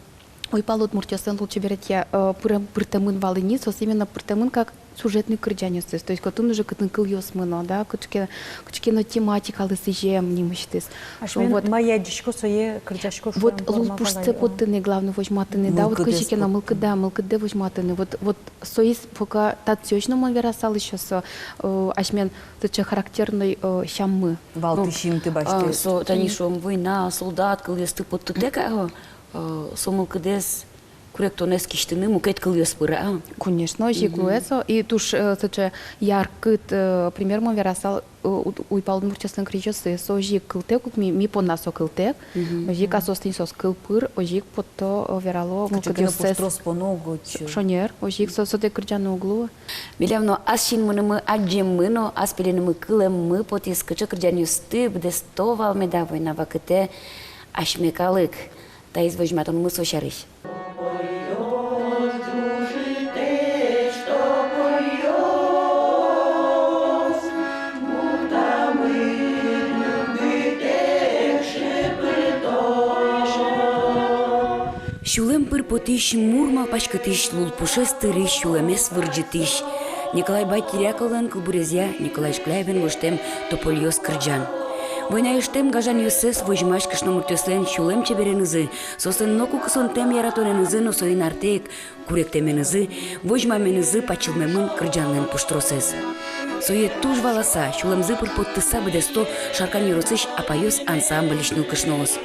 уйпал удмуртъёслэн лулчеберетъя, э, пырем-, пыртэмын вал ини, соос именно пыртэмын как сюжетной кырӟанъёсыз. То есть отын уже кытын кылъёс мыно, да, кыӵе ке, кыӵе ке но тематикалы сӥзем нимысьтыз. Асьмен вот мае адӟисько, сое кырӟасько, вот шуом, лулпушсэ поттыны, главное, возьматыны, да, вот кызьы ке но мылкыдэ, мылкыдэ возьматыны. Вот, вот соиз пока татчыозь но мон верасал ещё со, э, асьмен сыӵе характерной, э, сяммы. Валтӥсь инты басьтэ. А, со, тани шуом, война, солдат кылъёсты поттытэк, а, э, со мылкыдэз, куректонэз кисьтыны мукет кылъёс пыр, а? Конечно, озьы ик луэ со. И туж, э, сыӵе яркыт, э, пример мон верасал, э, уд-, уйпал удмуртъёслэн крезьёссы, со озьы ик кылтэк ук, ми, ми понна со кылтэк. Озьы ик, а соос тӥни соос кыл пыр озьы ик потто, э, верало мылкыдъёссэс. Трос поно уг ӧтчы. Шонер, озьы ик со, сотэк кырӟаны уг луы. Милям но ас синмынымы адӟеммы но, ас пеленымы кылэммы потӥз, кыӵе кырӟанъёсты быдэсто вал меда война вакытэ асьме калык. Таиз возьматонмы со сярысь. Сюлэм пыр потӥсь, мур малпаськытӥсь, лулпушез тырись, сюлэмез вырӟытӥсь. Николай Батиряковлэн кылбурезъя Николай Шкляевен гожтэм «Топольёс» кырӟан. Война ыштэм гажанъёссэс возьмась кышномуртъёслэн сюлэм чеберенызы, соослэн ноку кысонтэм яратонэнызы но соин артэ ик куректэменызы, возьмаменызы пачылмемын кырӟанлэн пуштросэз. Сое туж валаса, сюлэмзы пыр поттыса быдэсто Шаркан ёросысь «Апайёс» ансамбльысь нылкышноос.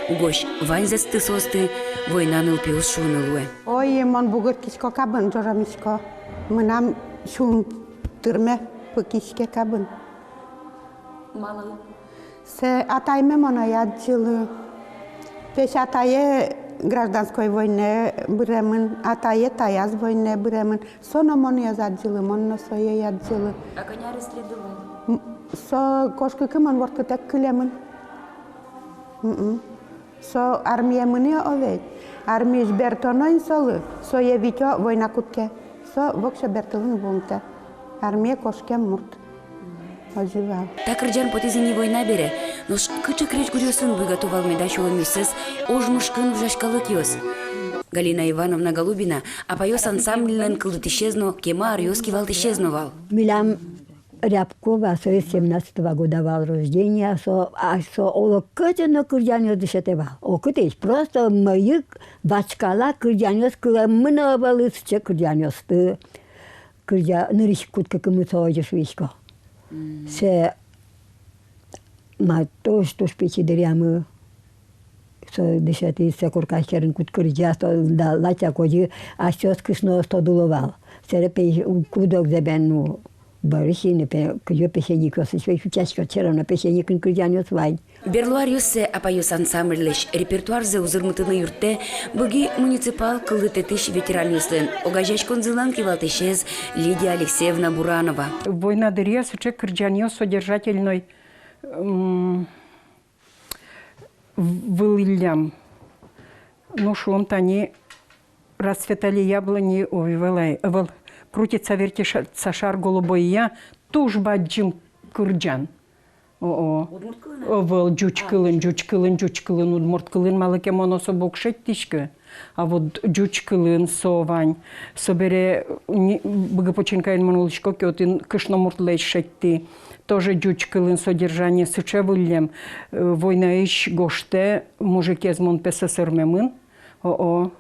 Угось ваньзэсты соосты война нылпиос шуыны луэ. Ой, мон бугыртӥсько кабын, ӝожомисько. Мынам сюлмтырме пыкиське кабын. Малы? Сэ атайме мон ӧй адӟылы. Песь атае гражданской войнае быремын, атае таяз войнае быремын. Со но монэ ӧз адӟылы, мон но сое ӧй адӟылы. А кӧня арес тӥледлы вал? М, со кошкыкы мон вордскытэк кылемын. М-м. Со армие мынэ, о ведь. Армиысь бертоно ини солы, сое витё, война кутске. Со воксё бертылыны вуымтэ. Армие кошкем мурт. Озьы вал. Та кырӟан потӥз ини война бере, нош кыӵе крезьгуръёсын буйгато вал меда сюлэмъёссэс ож мышкын ужась калыкъёс? Галина Ивановна Голубина «Апайёс» ансамбльлэн кылдытӥсез но, кема аръёс кивалтӥсез но вал. Милям Рябкова, со семнадцатого года вал рождения, со, а со оло кыӵе но кырӟанъёс дышетэ вал. Окытысь, просто мыйык вашкала кырӟанъёс кылэмын ӧвӧл, сыӵе кырӟанъёсты кырӟа, нырысь кутскыкумы со озьы шуисько. Сое ма туж, туж пичи дыръямы со дышетӥз, со корка сьӧрын кут кырӟа, со да лачак озьы асьсэос кышноос тодыло вал. Сэре пе-, куд-огзэ бен, ну, бӧрысь ини пе-, кызьы песенникъёсысь пе-, утчасько, всё равно песенникын кырӟанъёс вань. Берло аръёссэ «Апайёс» ансамбльлэсь репертуарзэ узырмытыны юрттэ Быги муниципал кылдытэтысь ветеранъёслэн огазеяськонзылэн кивалтӥсез Лидия Алексеевна Буранова. Война дыръя сыӵе кырӟанъёс содержательной, м, в-, вылӥллям. Ну, шуом, тани «Расцветали яблони», ой, валай, ӧвӧл, «Крутится, вертится шар голубой», я, туж бадӟым кырӟан. О-о. Удмурт кылын-а? Ӧвӧл, ӟуч кылын, ӟуч кылын, ӟуч кылын, удмурт кылын, малы ке мон особо уг шедьтӥськы. А вот ӟуч кылын со вань. Собере ни-, Быги починкаын мон улӥсько ке, отын кышномуртлэсь шедьтӥ. Тоже ӟуч кылын содержание сыӵе выллем. Э, войнаысь гожтэ мужикез: «Мон пе сӧсырмемын, о-о,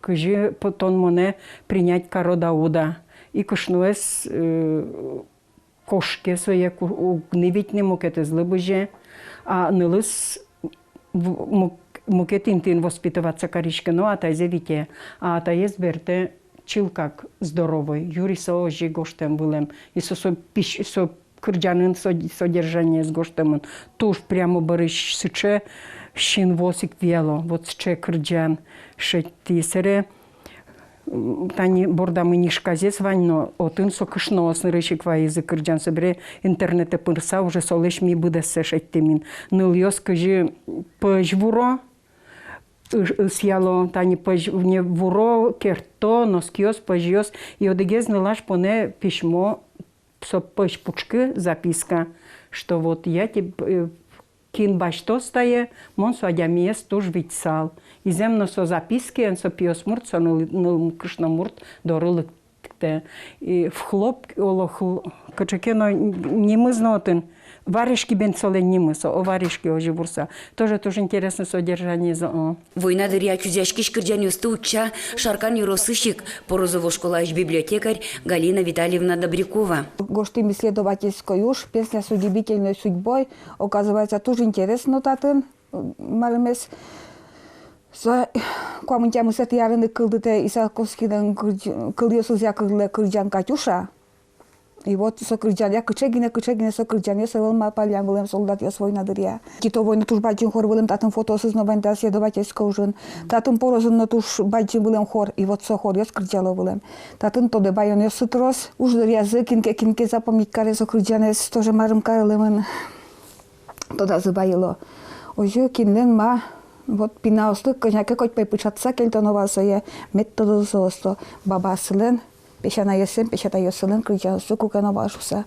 кызьы п-, тон монэ принять карод-а, уд-а?» И кышноез, э, кошке сое, ку-, уг ни вить ни, мукетэзлы бызе. А нылыз в-, мук-, мукет интыын воспитываться кариське но, атайзэ вите. А атаез бертэ чылкак здоровой. Юри со озьы гожтэм вылэм. И со, со пищ-, со кырӟанын со-, содержаниез гожтэмын. Туж прямо бӧрысь сыӵе синвуос ик вияло. Вот сыӵе кырӟан шедьтӥ. Сэре, м, тани «Бордамы нишказез» вань но, отын со кышноос нырысь ик вайизы кырӟан. Собере интернетэ пырыса, уже солэсь ми быдэссэ шедьтӥм ини. Нылъёс кызьы пӧзь вуро, ы-, ысъяло, тани пӧзь вуро, керто, носкиос, пӧзьёс. И одӥгез нылаш понэ письмо, со пӧзь пушкы записка, что вот я теб-, э, кин басьтоз тае, мон со адямиез туж витьысал. И зэм но, со запискаен со пиосмурт со ныл-, ныл-, кышномурт доры лыктэ. И в хлоп-, оло хл-, кыӵе ке но нимыз но отын, «Варежки» бен солэн нимыз, о, «Варежки», озьы вурса. Тоже туж интересно содержаниез, о. Война дыръя кузъяськись кырӟанъёсты утча Шаркан ёросысь ик Порозово школаысь библиотекарь Галина Витальевна Добрякова. Гожтӥм исследовательской уж «Песня с удивительной судьбой». Оказывается, туж интересно татын, м, марымез. Со куамын тямысэтӥ арын ик кылдытэ Исаковскийлэн кырӟ-, кылъёсызъя кылэ кырӟан «Катюша». И вот со кырӟанъя кыӵе гинэ, кыӵе гинэ со кырӟанъёс ӧвӧл малпаллям вылэм солдатъёс война дыръя. Титовой но туж бадӟым хор вылэм, татын фотосыз но вань та исследовательской ужын. Татын Порозын но туж бадӟым вылэм хор, и вот со хоръёс кырӟало вылэм. Татын тодэ ваёнъёссы трос, уж дыръязы кин ке, кин ке запомнить каре со кырӟанэз, тоже марым карылэмын, тодазы вайыло. Озьы кинлэн ма, вот пиналъёслы кӧня ке коть пӧйпыӵатыса кельтоно вал сое, мед тодозы соос со бабаоссылэн, песянайёссылэн, песятайёссылэн кырӟанзэс куке но вал шуса.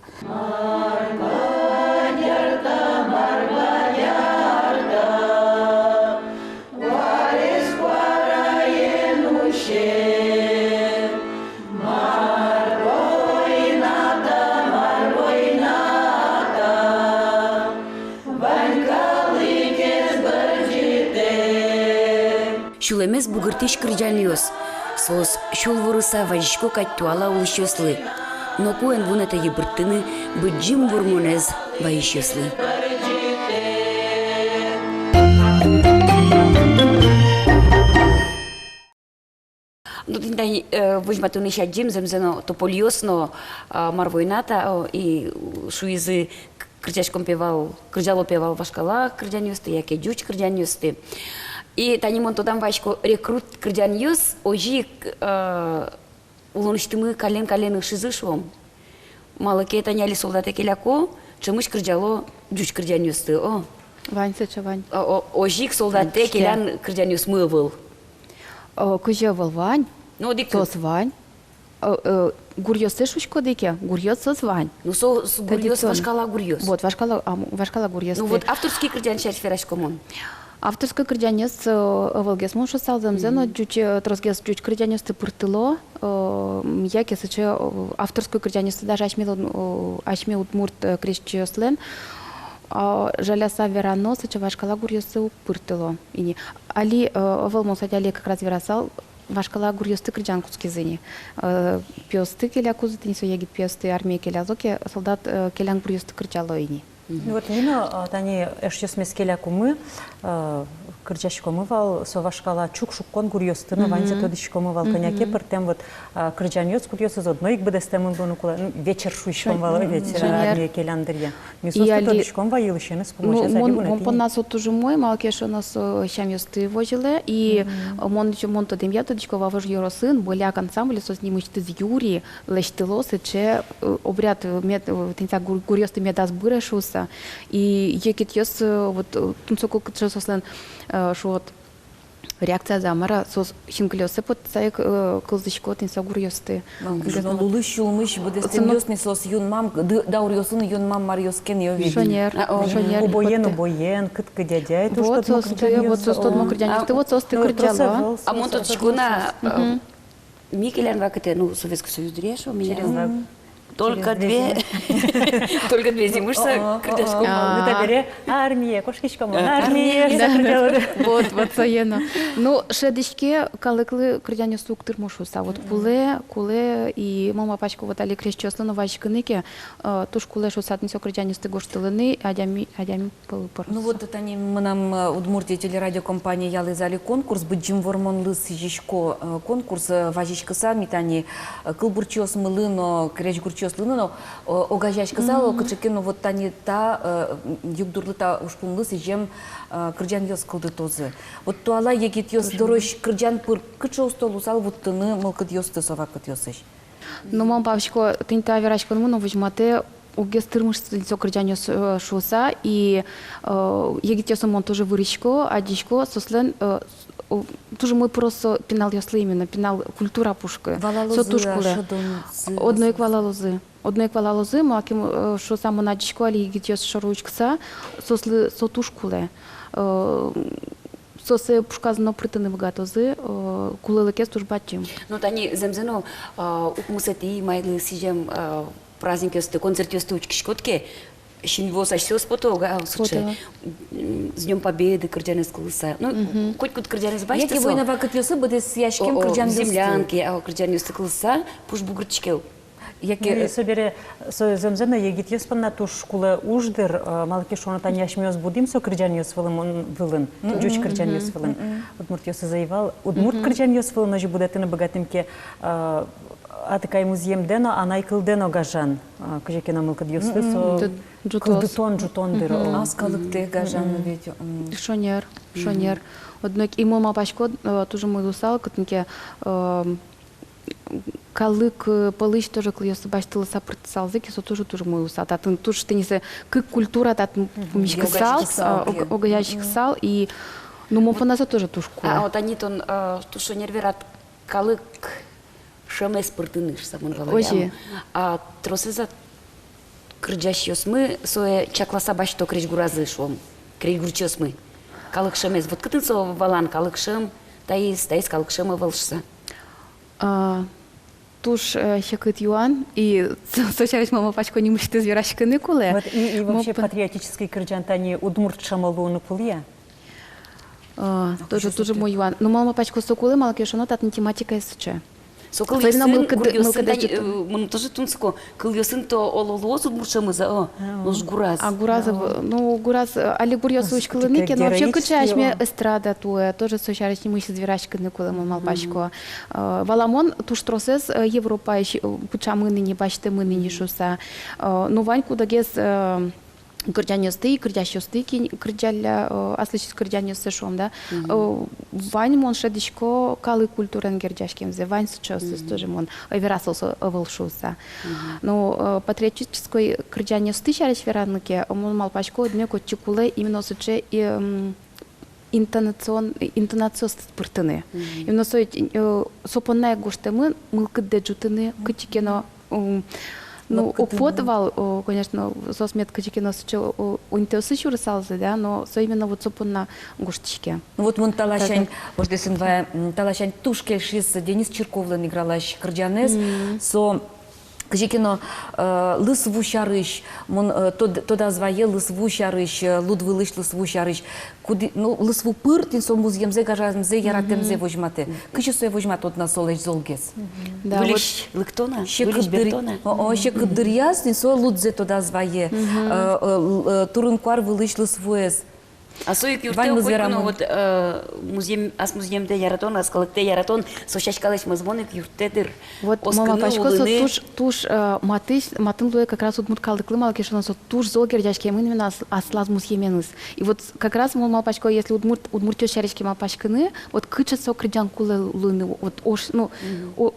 Сюлэмез бугыртӥсь кырӟанъёс. Соос сюлворы вазисько кадь туала улӥсьёслы. Но куэн вунэтэ йыбырттыны Быдӟым Вормонэз вайисьёслы. Ну, тӥни тани, э, возьматыны сядӟим, зэмзэ но, топольёс но, а, мар война та, о, и шуизы, к-, кырӟаськом пе вал, кырӟало пе вал вашкала кырӟанъёсты, яке ӟуч кырӟанъёсты. И тани мон тодам вайисько, «Рекрут» кырӟанъёс озьы ик, э, улонысьтымы каллен-каллен ышизы, шуом. Малы ке тани али солдатэ келяко, ӵемысь кырӟало ӟуч кырӟанъёсты, о. Вань сыӵе, вань. О, о, озьы ик солдатэ келян кырӟанъёсмы ӧвӧл. О, кызьы ӧвӧл, вань. Ну, одӥг. Соос вань. э, э, гуръёссэ шуиськоды ке, гуръёс соос вань. Ну, со, со гуръёс, традиционно. Вашкала гуръёс. Вот, вашкала, а, м, вашкала гуръёс. Ну, вот авторский кырӟан сярысь вераськом мон. Авторской кырӟанъёс, э, ӧвӧлгес мон шуысал, зэмзэ но, ӟуч, э, тросгес ӟуч кырӟанъёсты пыртыло, э, м, яке сыӵе, э, авторской кырӟанъёсты даже асьме, э, асьме удмурт, э, крезьчиослэн. А, жаляса верано, сыӵе вашкала гуръёсты уг пыртыло ини. Али, э, ӧвӧл, мон содя али как раз верасал, вашкала гуръёсты кырӟан кутскизы ини. Э, пиосты келякузы, тӥни со егит пиосты, армие келязы ке, солдат, э, келян гуръёсты кырӟало ини. Ну вот ми но, а, тани эшъёсмес келякумы, а, кырӟаськомы вал, со вашкала чук шуккон гуръёсты но ваньзэ тодӥськомы вал, кӧня ке пӧртэм вот, а, кырӟанъёс, кудъёсыз одно ик быдэстэмын луыны кулэ, ну, вечер шуиськом вал, ведь, а, армие келян дыръя. Ми соосты тодӥськом вал, йылысеныз пумозяз али вунэтӥ ини. Мон понна со туж умой, малы ке шуоно, со сямъёсты возьылэ, и, э, мон, мон тодэмъя, тодӥсько, Вавож ёросын «Боляк» ансамбль, соос нимысьтыз юри лэсьтыло сыӵе, э, обряд, э, мед, э, тӥни та гур-, гуръёсты медаз быре шуыса. И егитъёс, э, вот, э, тунсыко, кыӵе соослэн, э, шуод, реакциязы-а, мар-а, соос синкылиоссэ поттыса ик, э, кылзӥсько тӥни со гуръёсты. Мгм. Лулысь-сюлмысь быдэстэмъёс ни соос юнмам, ды-, дауръёсын юнмам маръёс ке но ведь. Шонер, а, о, шонер. Убоен, убоен, кыткы дядяй, вот соосты, вот соосты, вот соосты кырӟанъёсты, вот соосты кырӟало. А мон тодӥсько на, э, Ми келян вакытэ, ну, Советский Союз дыръя, шуом, милям. Через вак-, только через две, две зимы. Только две зимы шуса кырӟаськом. О, о, о, о. А. Ну, табере армие кошкиськом, э, армие, армие, да, да, да. Вот, вот сое но. Ну, шӧдӥське, калыклы кырӟанъёс уг тырмо шуса. Вот кулэ, кулэ, и мон малпасько, вот али крезьчиослы но вазиськыны ке, э, туж кулэ шуса, тӥни со кырӟанъёсты гожтылыны, адями, адями Ну вот, тани мынам, э, «Удмуртия» телерадиокомпания ялӥз али конкурс, Быдӟым Вормонлы сӥзисько, э, конкурс, э, вазиськыса ми тани, э, кылбурчиосмылы но, крезьгурчиослы но, э, огазеяськыса, о, кыӵе ке но вот тани та, э, м, югдурлы, та ужпумлы сӥзем, э, кырӟанъёс кылдытозы. Вот туала егитъёс дорозь кырӟан пыр кыӵе усто луысал вуттыны мылкыдъёсты со вакытъёсысь? Ну, мон малпасько, тӥни та вераськонмы но возьматэ, уг гес тырмы шуса со кырӟанъёс, э, шуса, и, э, егитъёсын мон тоже вырисько, адӟисько, соослэн, э, с-, о, туж умой пыроз со пиналъёслы именно, пинал культура пушкы. Со туж кулэ. Валалозы-а, шӧдонзы-а? Одно ик валалозы. Одно ик валалозы, малы ке, э, шуса мон адӟисько али егитъёс шоры учкыса, соослы со туж кулэ. Э, Соослы пушказы но пыртыны быгатозы, э, кулэлыкез туж бадӟым. Ну, тани зэмзэ но, э, укмысэтӥ майлы сӥзем, э, праздникъёсты, концертъёсты учкиськод ке, синвуос асьсэос пото, га, сыӵе, м, «С Днём Победы» кырӟанэз кылыса. Ну, котькуд кырӟанэз басьтэ со. Яке война вакытъёсы быдэсъяськем кырӟанъёсты. О, о, «Землянки», а, кырӟанъёсты кылыса, пуш бугыртӥське. Яке, ну, э, собере, со зэмзэ но егитъёс понна туж кулэ уж дыр, э, малы ке шуоно, тани асьмеос будӥм со кырӟанъёс вылын, мон вылын, ӟуч кырӟанъёс вылын. Удмуртъёсыз ӧй вал, удмурт кырӟанъёс вылын озьы будэтыны быгатӥм ке, э, атыкай музъемдэ но, анай кылдэ но гажан, э, кызьы ке но мылкыдъёсты со кылдытон, ӝутон дыр, о. Ас калыктэ гажан ведь, м. Шонер, шонер. Одно ик и мон малпасько, э, туж умой луысал, кытын ке, э, калык, э, пӧлысь тоже кылъёсты басьтылыса пыртысалзы ке, со тоже туж умой луысал. Татын туж тӥни со кык культура татын пумиськысал, огазеяськысал, а, ог-, огазеяськысал, и, ну, мон понна со тоже туж кулэ. А, вот тани тон, э, туж шонер верад, калык шӧмез пыртыны шуса, мон валаям. Озьы. А тросэз-а кырӟасьёсмы сое чакласа басьто крезьгуразы, шуом, крезьгурчиосмы? Калык шӧмез. Вот кытын со валан, калык шӧм таиз, таиз калык шӧм ӧвӧл шуса. А, туж, э, секыт юан, и со, со сярысь, мон малпасько, нимысьтыз вераськыны кулэ. Вот и, и вообще патриотический кырӟан тани удмурт шӧмо луыны кулэ-а? А, тоже, тоже умой юан. Но мон малпасько, со кулэ, малы ке шуоно, татын тематикаез сыӵе. Со кылъёсын, гуръёсын, тани, э, мыным тоже тунсыко, кылъёсын то оло луоз удмурт шӧмыз, о, нош гураз. А гураз, о, ну, гураз, э, али гуръёс учкылыны ке, но вообще кыӵе асьме эстрада туэ, тоже со сярысь нимысьтыз вераськыны кулэ, мон малпасько. Э, валамон, туж тросэз, э, Европаысь, э, пыӵамын ини, басьтэмын ини шуса. Э, ну, вань кудогез, э, кырӟанъёсты, кырӟасьёсты, кин кырӟалля, э, аслэсьтыз кырӟанъёссэ, шуом, да. Э, вань, мон шӧдӥсько, калык культураен герӟаськемзэ, вань сыӵеосыз тоже, мон ӧй верасал со ӧвӧл шуса. Ну, э, патриотической кырӟанъёсты сярысь вераны ке, мон малпасько, одно ик отчы кулэ именно сыӵе, э, м, интонацион-, интонациосты пыртыны. Мгм. Именно со ведь, э, со понна ик гожтэмын, мылкыддэ ӝутыны, кытчы ке но, м, ну, уг поты вал, о, конечно, соос мед кытчы ке но сыӵе, о, интыосы сюрысалзы, да, но со именно вот со понна гожтӥське. Ну вот мон та ласянь, может, если вай, м, та ласянь туж кельшиз Денис Чирковлэн «Игралась» кырӟанэз, со кызьы ке но, э, лысву сярысь, мон, э, тод-, тодаз вае лысву сярысь, э, луд вылысь лысву сярысь. Куды, ну, лысву пыр тӥни со музъемзэ, гажанзэ, яратэмзэ возьматэ. Кызьы сое возьматод на солэсь золгес? Да, выльысь вот лыктоно, выльысь секыт дыр-, бертоно. О, о, секыт дыръяз тӥни со лудзэ тодаз вае. Э, э, л-, э, турын-куар вылысь лысвуэз. А со ик юрттэ, ваньмыз котьку но верамын. Вот, э, музъем, ас музъемдэ яратон, ас калыктэ яратон, со сяськалэсь мӧзмон ик юрттэ дыр. Вот мон малпасько, со туж, туж, э, матысь, матын луэ как раз удмурт калыклы, малы ке шуоно, со туж зол герӟаськемын именно ас-, аслаз музъеменыз. И вот как раз мон малпасько, если удмурт, удмуртъёс сярысь ке малпаськыны, вот кыӵе со кырӟан кулэ луыны, вот ош-, ну, о-,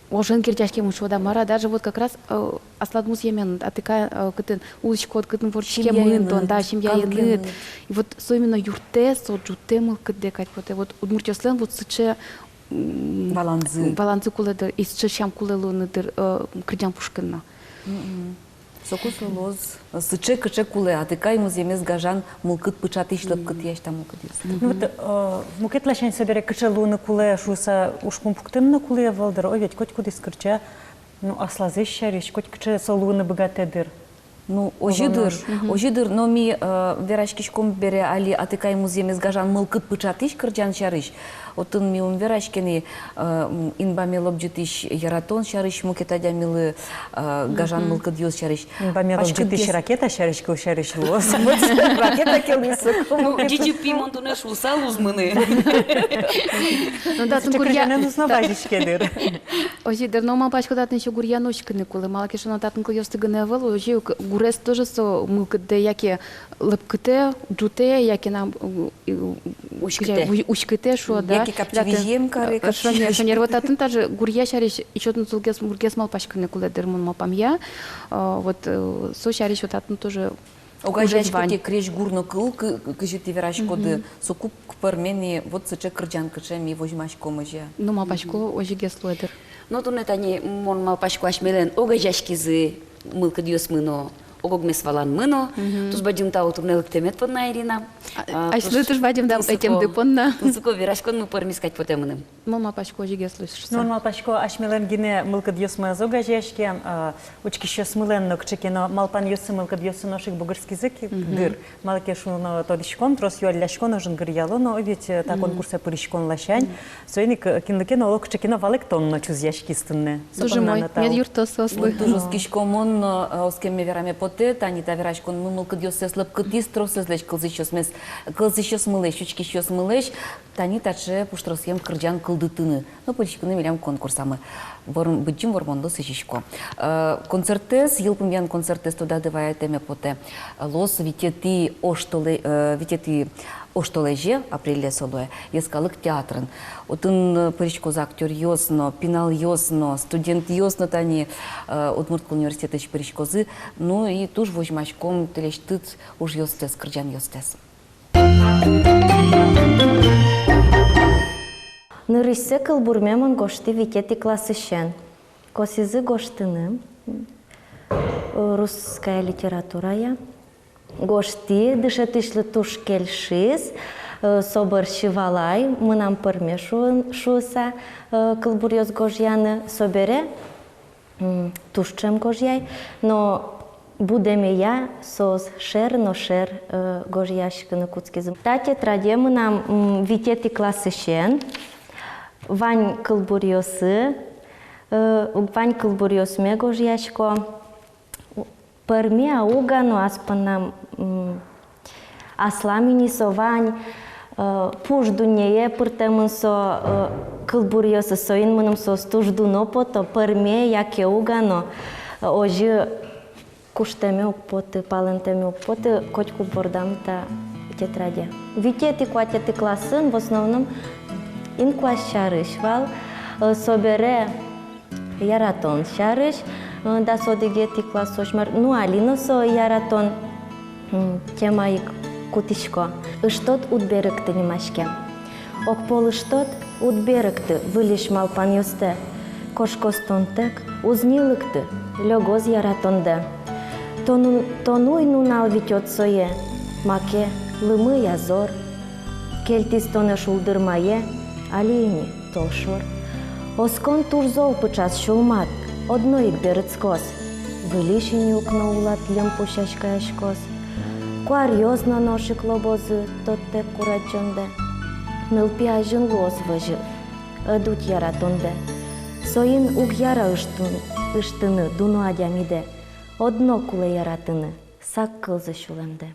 ожен герӟаськемын шуод-а, мар-а, даже вот как раз, э, аслад музъемен, Атыкай, э, кытын улӥськод, кытын вордӥськемын тон, да, семьяеныд. И вот со именно юрттэ, со ӝутэ мылкыддэ кадь потэ. Вот удмуртъёслэн вот сыӵе, м, валанзы, валанзы кулэ дыр, и сыӵе сям кулэ луыны дыр, э, кырӟан пушкын но. Мгм. Соку со луоз, э, сыӵе, кыӵе кулэ, Атыкай музъемез гажан мылкыд пыӵатӥсь, лӧпкытъясь та мылкыдъёсты. Ну вот, э, мукет ласянь собере кыӵе луыны кулэ шуыса ужпум пуктыны но кулэ ӧвӧл дыр, о, ведь котькудӥз кырӟа, ну, аслазэс сярысь, котькыӵе со луыны быгатэ дыр. Ну, озьы дыр, озьы дыр, но ми, э, вераськиськом бере али Атыкай музъемез гажан мылкыд пыӵатӥсь кырӟан сярысь. Отын ми ум вераське ни, э, м, инбаме лобӟытӥсь яратон сярысь, мукет адямилы, э, гажан мылкыдъёс сярысь. Инбаме лобӟытӥсь ракета сярысь, кыл сярысь луоз. Ракета ке луиз соку. Ну, ӟичы пи мон туннэ шуыса луоз мыным. Ну да, татын гуръя-, кырӟанэн уз но вазиське дыр. Озьы дыр, но малпасько, татын ещё гуръяны учкыны кулэ, малы ке шуоно, татын кылъёсты гинэ ӧвӧл, озьы ик гурез тоже со мылкыддэ яке лӧпкытэ, ӝутэ, яке на, у-, у-, учкытэ. Кызьы, у-, учкытэ шуо, да. Яке капчи визьем каре, э, капчи шонер, визьем. Шонер, вот татын даже гуръя сярысь ещё одӥг золгес, мургес малпаськыны кулэ дыр, мон малпамъя. Э, вот, э, со сярысь вот татын тоже. Огазеясько ке крезьгур но кыл, кы-, кызьы тӥ вераськоды, соку пӧрме ни вот сыӵе кырӟан, кыӵе ми возьмаськом, озьы-а? Ну, малпасько, озьыгес луэ дыр. Но туннэ тани, мон малпасько, асьмелэн огазеяськизы мылкыдъёсмы но, ог-огмес валанмы но. Туж бадӟым тау туннэ лыктэмед понна, Ирина. А, а, асьмелы туж, туж бадӟым тау ӧтемды понна. Тунсыко вераськонмы пӧрмиз кадь потэ мыным. Мон малпасько, озьыгес луиз шуыса. Мон малпасько, асьмелэн гинэ мылкыдъёсмы ӧз огазеяське, а, учкисьёсмылэн но кыӵе ке но малпанъёссы, мылкыдъёссы нош ик бугырскизы ке дыр. Малы ке шуоно, тодӥськом, трос юаллясько но, жингыръяло но, ведь, э, та конкурсэ пыриськон ласянь. Соин ик, э, кинлы ке но, оло, кыӵе ке но валэктон но чузъяськиз туннэ. Туж умой, мед юрттоз соослы. Туж оскисько мон но, э, оскеме вераме потэ, тани та вераськонмы мылкыдъёссэс лӧпкытӥз тросэзлэсь кылзӥсьёсмес, кылзӥсьёсмылэсь, учкисьёсмылэсь. Тани таӵе пуштросъем кырӟан кылдытыны но пыриськыны милям конкурсамы. Вор-, быдӟым вормонлы сӥзисько. Э, концертэз, йылпумъян концертэз, тодады вае, ӧтэме потэ. Луоз витетӥ оштолэ-, э, витетӥ оштолэзе, апрельлы со луэ, Йӧскалык театрын. Отын, э, пыриськозы актёръёс но, пиналъёс но, студентъёс но, тани, э, Удмурт кун университетысь пыриськозы. Ну и туж возьмаськом тӥлесьтыд ужъёстэс, кырӟанъёстэс. Нырысьсэ кылбурме мон гожтӥ витетӥ классысен. Косӥзы гожтыны, э, русская литературая. Гожтӥ, дышетӥсьлы туж кельшиз, э, со бӧрсьы валай, мынам пӧрме шуын, шуыса, э, кылбуръёс гожъяны, собере М, туж ӵем гожъяй, но будэмея соос шер но шер, э, гожъяськыны кутскизы. Та тетраде мынам, м, витетӥ классысен вань кылбуръёсы, э, вань кылбуръёсме гожъясько. Пӧрме-а, уг-а но, ас понам, м, аслам ини со вань, э, пуш дуннее пыртэмын со, э, кылбуръёсы, соин мыным соос туж дуно пото, пӧрме яке уг-а но, э, озьы куштэме уг поты, палэнтэме уг поты, котьку бордам та тетраде. Витетӥ, куатетӥ классын в основном инкуазь сярысь вал, э, собере яратон сярысь, э, дас одӥгетӥ классозь мар, ну, али но со яратон, м, тема ик Кутӥсько. «Ыштод — уд берыкты» нимаське. Огпол ыштод — уд берыкты выльысь малпанъёстэ. Кошкоз тонтэк, уз ни лыкты, лёгоз яратондэ. Тон-, тон уй нунал витёд сое, маке, лымы я зор. Кельтӥз тонэ шулдыр мае, али ини толшор. Оскон туж зол пыӵаз сюлмад, одно ик берытскоз. Выльысь ини укно улад льӧмпу сяськаяськоз. Куаръёс но нош ик лобозы тодтэк курадӟондэ. Нылпи азьын луоз возьы, ӧд уть яратондэ. Соин уг яра ыштын-, ыштыны дуно адямидэ. Одно кулэ яратыны, сак кылзы сюлэмдэ.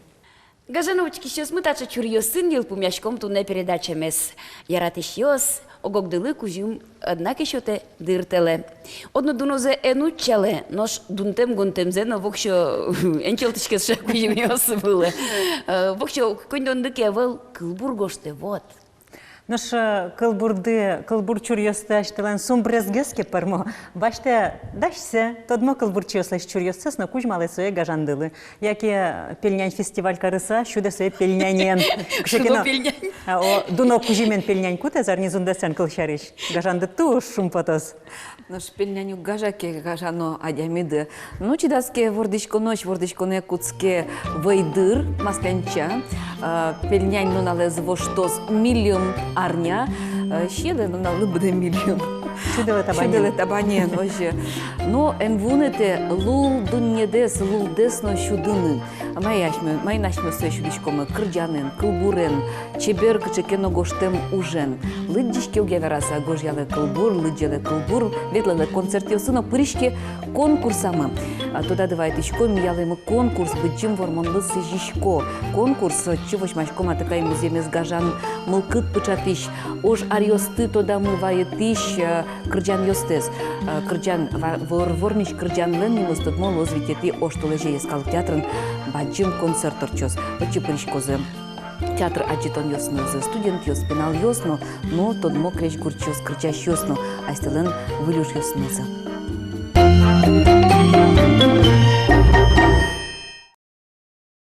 Гажано учкисьёсмы, таӵе чуръёсын йылпумъяськом туннэ передачамес. Яратӥсьёс, ог-огдылы кузьым однаке сётэ дыртэлэ. Одно дунозэ эн утчалэ, нош дунтэм-гунтэмзэ но воксё эн кельтӥське сыӵе кузьымъёс вылэ. Э, воксё коньдонды ке ӧвӧл, кылбур гожтэ, вот. Нош, э, кылбурды, кылбур чуръёсты асьтэлэн сумбресгес ке пӧрмо. Басьтэ дасьсэ, тодмо кылбурчиослэсь чуръёссэс но кузьмалэ сое гажандылы. Яке пельнянь фестиваль карыса, сюдэ сое пельнянен. Кызьы ке но, шудо пельнянь. А, о, дуно кузьымен пельнянь кутэ, зарни зундэсэн, кылсярысь. Гажанды туж шумпотоз. Нош пельнянь уг гажа ке гажано адямиды. Ну, чидаз ке, вордӥськонозь вордӥськонэ кутске вӧйдыр, маслянча. А, пельнянь нуналэз воштоз мильым арня. А, сиелэ нуналлы быдэ мильым. Сюдэлэ табанен. Сюдэлэ табанен, озьы. Но эн вунэтэ лул дуннедэс, лулдэс но сюдыны. Маин асьмеос, маин асьмеос сое сюдӥськомы? Кырӟанэн, кылбурен, чебер кыӵе ке но гожтэм ужен. Лыдӟиське, уг-а вераса, гожъялэ кылбур, лыдӟелэ кылбур, ветлэлэ концертъёсы но пыриське конкурсамы. А, тодады вайытӥсько, миялэмы конкурс Быдӟым Вормонлы сӥзисько. Конкурс, э, отчы возьмаськом Атыкай музъемез гажан мылкыд пыӵатӥсь, ож аръёсты тодамы вайытӥсь, э, кырӟанъёстэс. Э, кырӟан ва-, вор-, вормись кырӟанлэн нимыз тодмо луоз витетӥ оштолэзе Йӧскалык театрын бадӟым концерт ортчоз. Отчы пыриськозы театр адӟытонъёсынызы студентъёс, пиналъёс но, но тодмо крезьгурчиос, кырӟасьёс но асьтэлэн выль ужъёсынызы.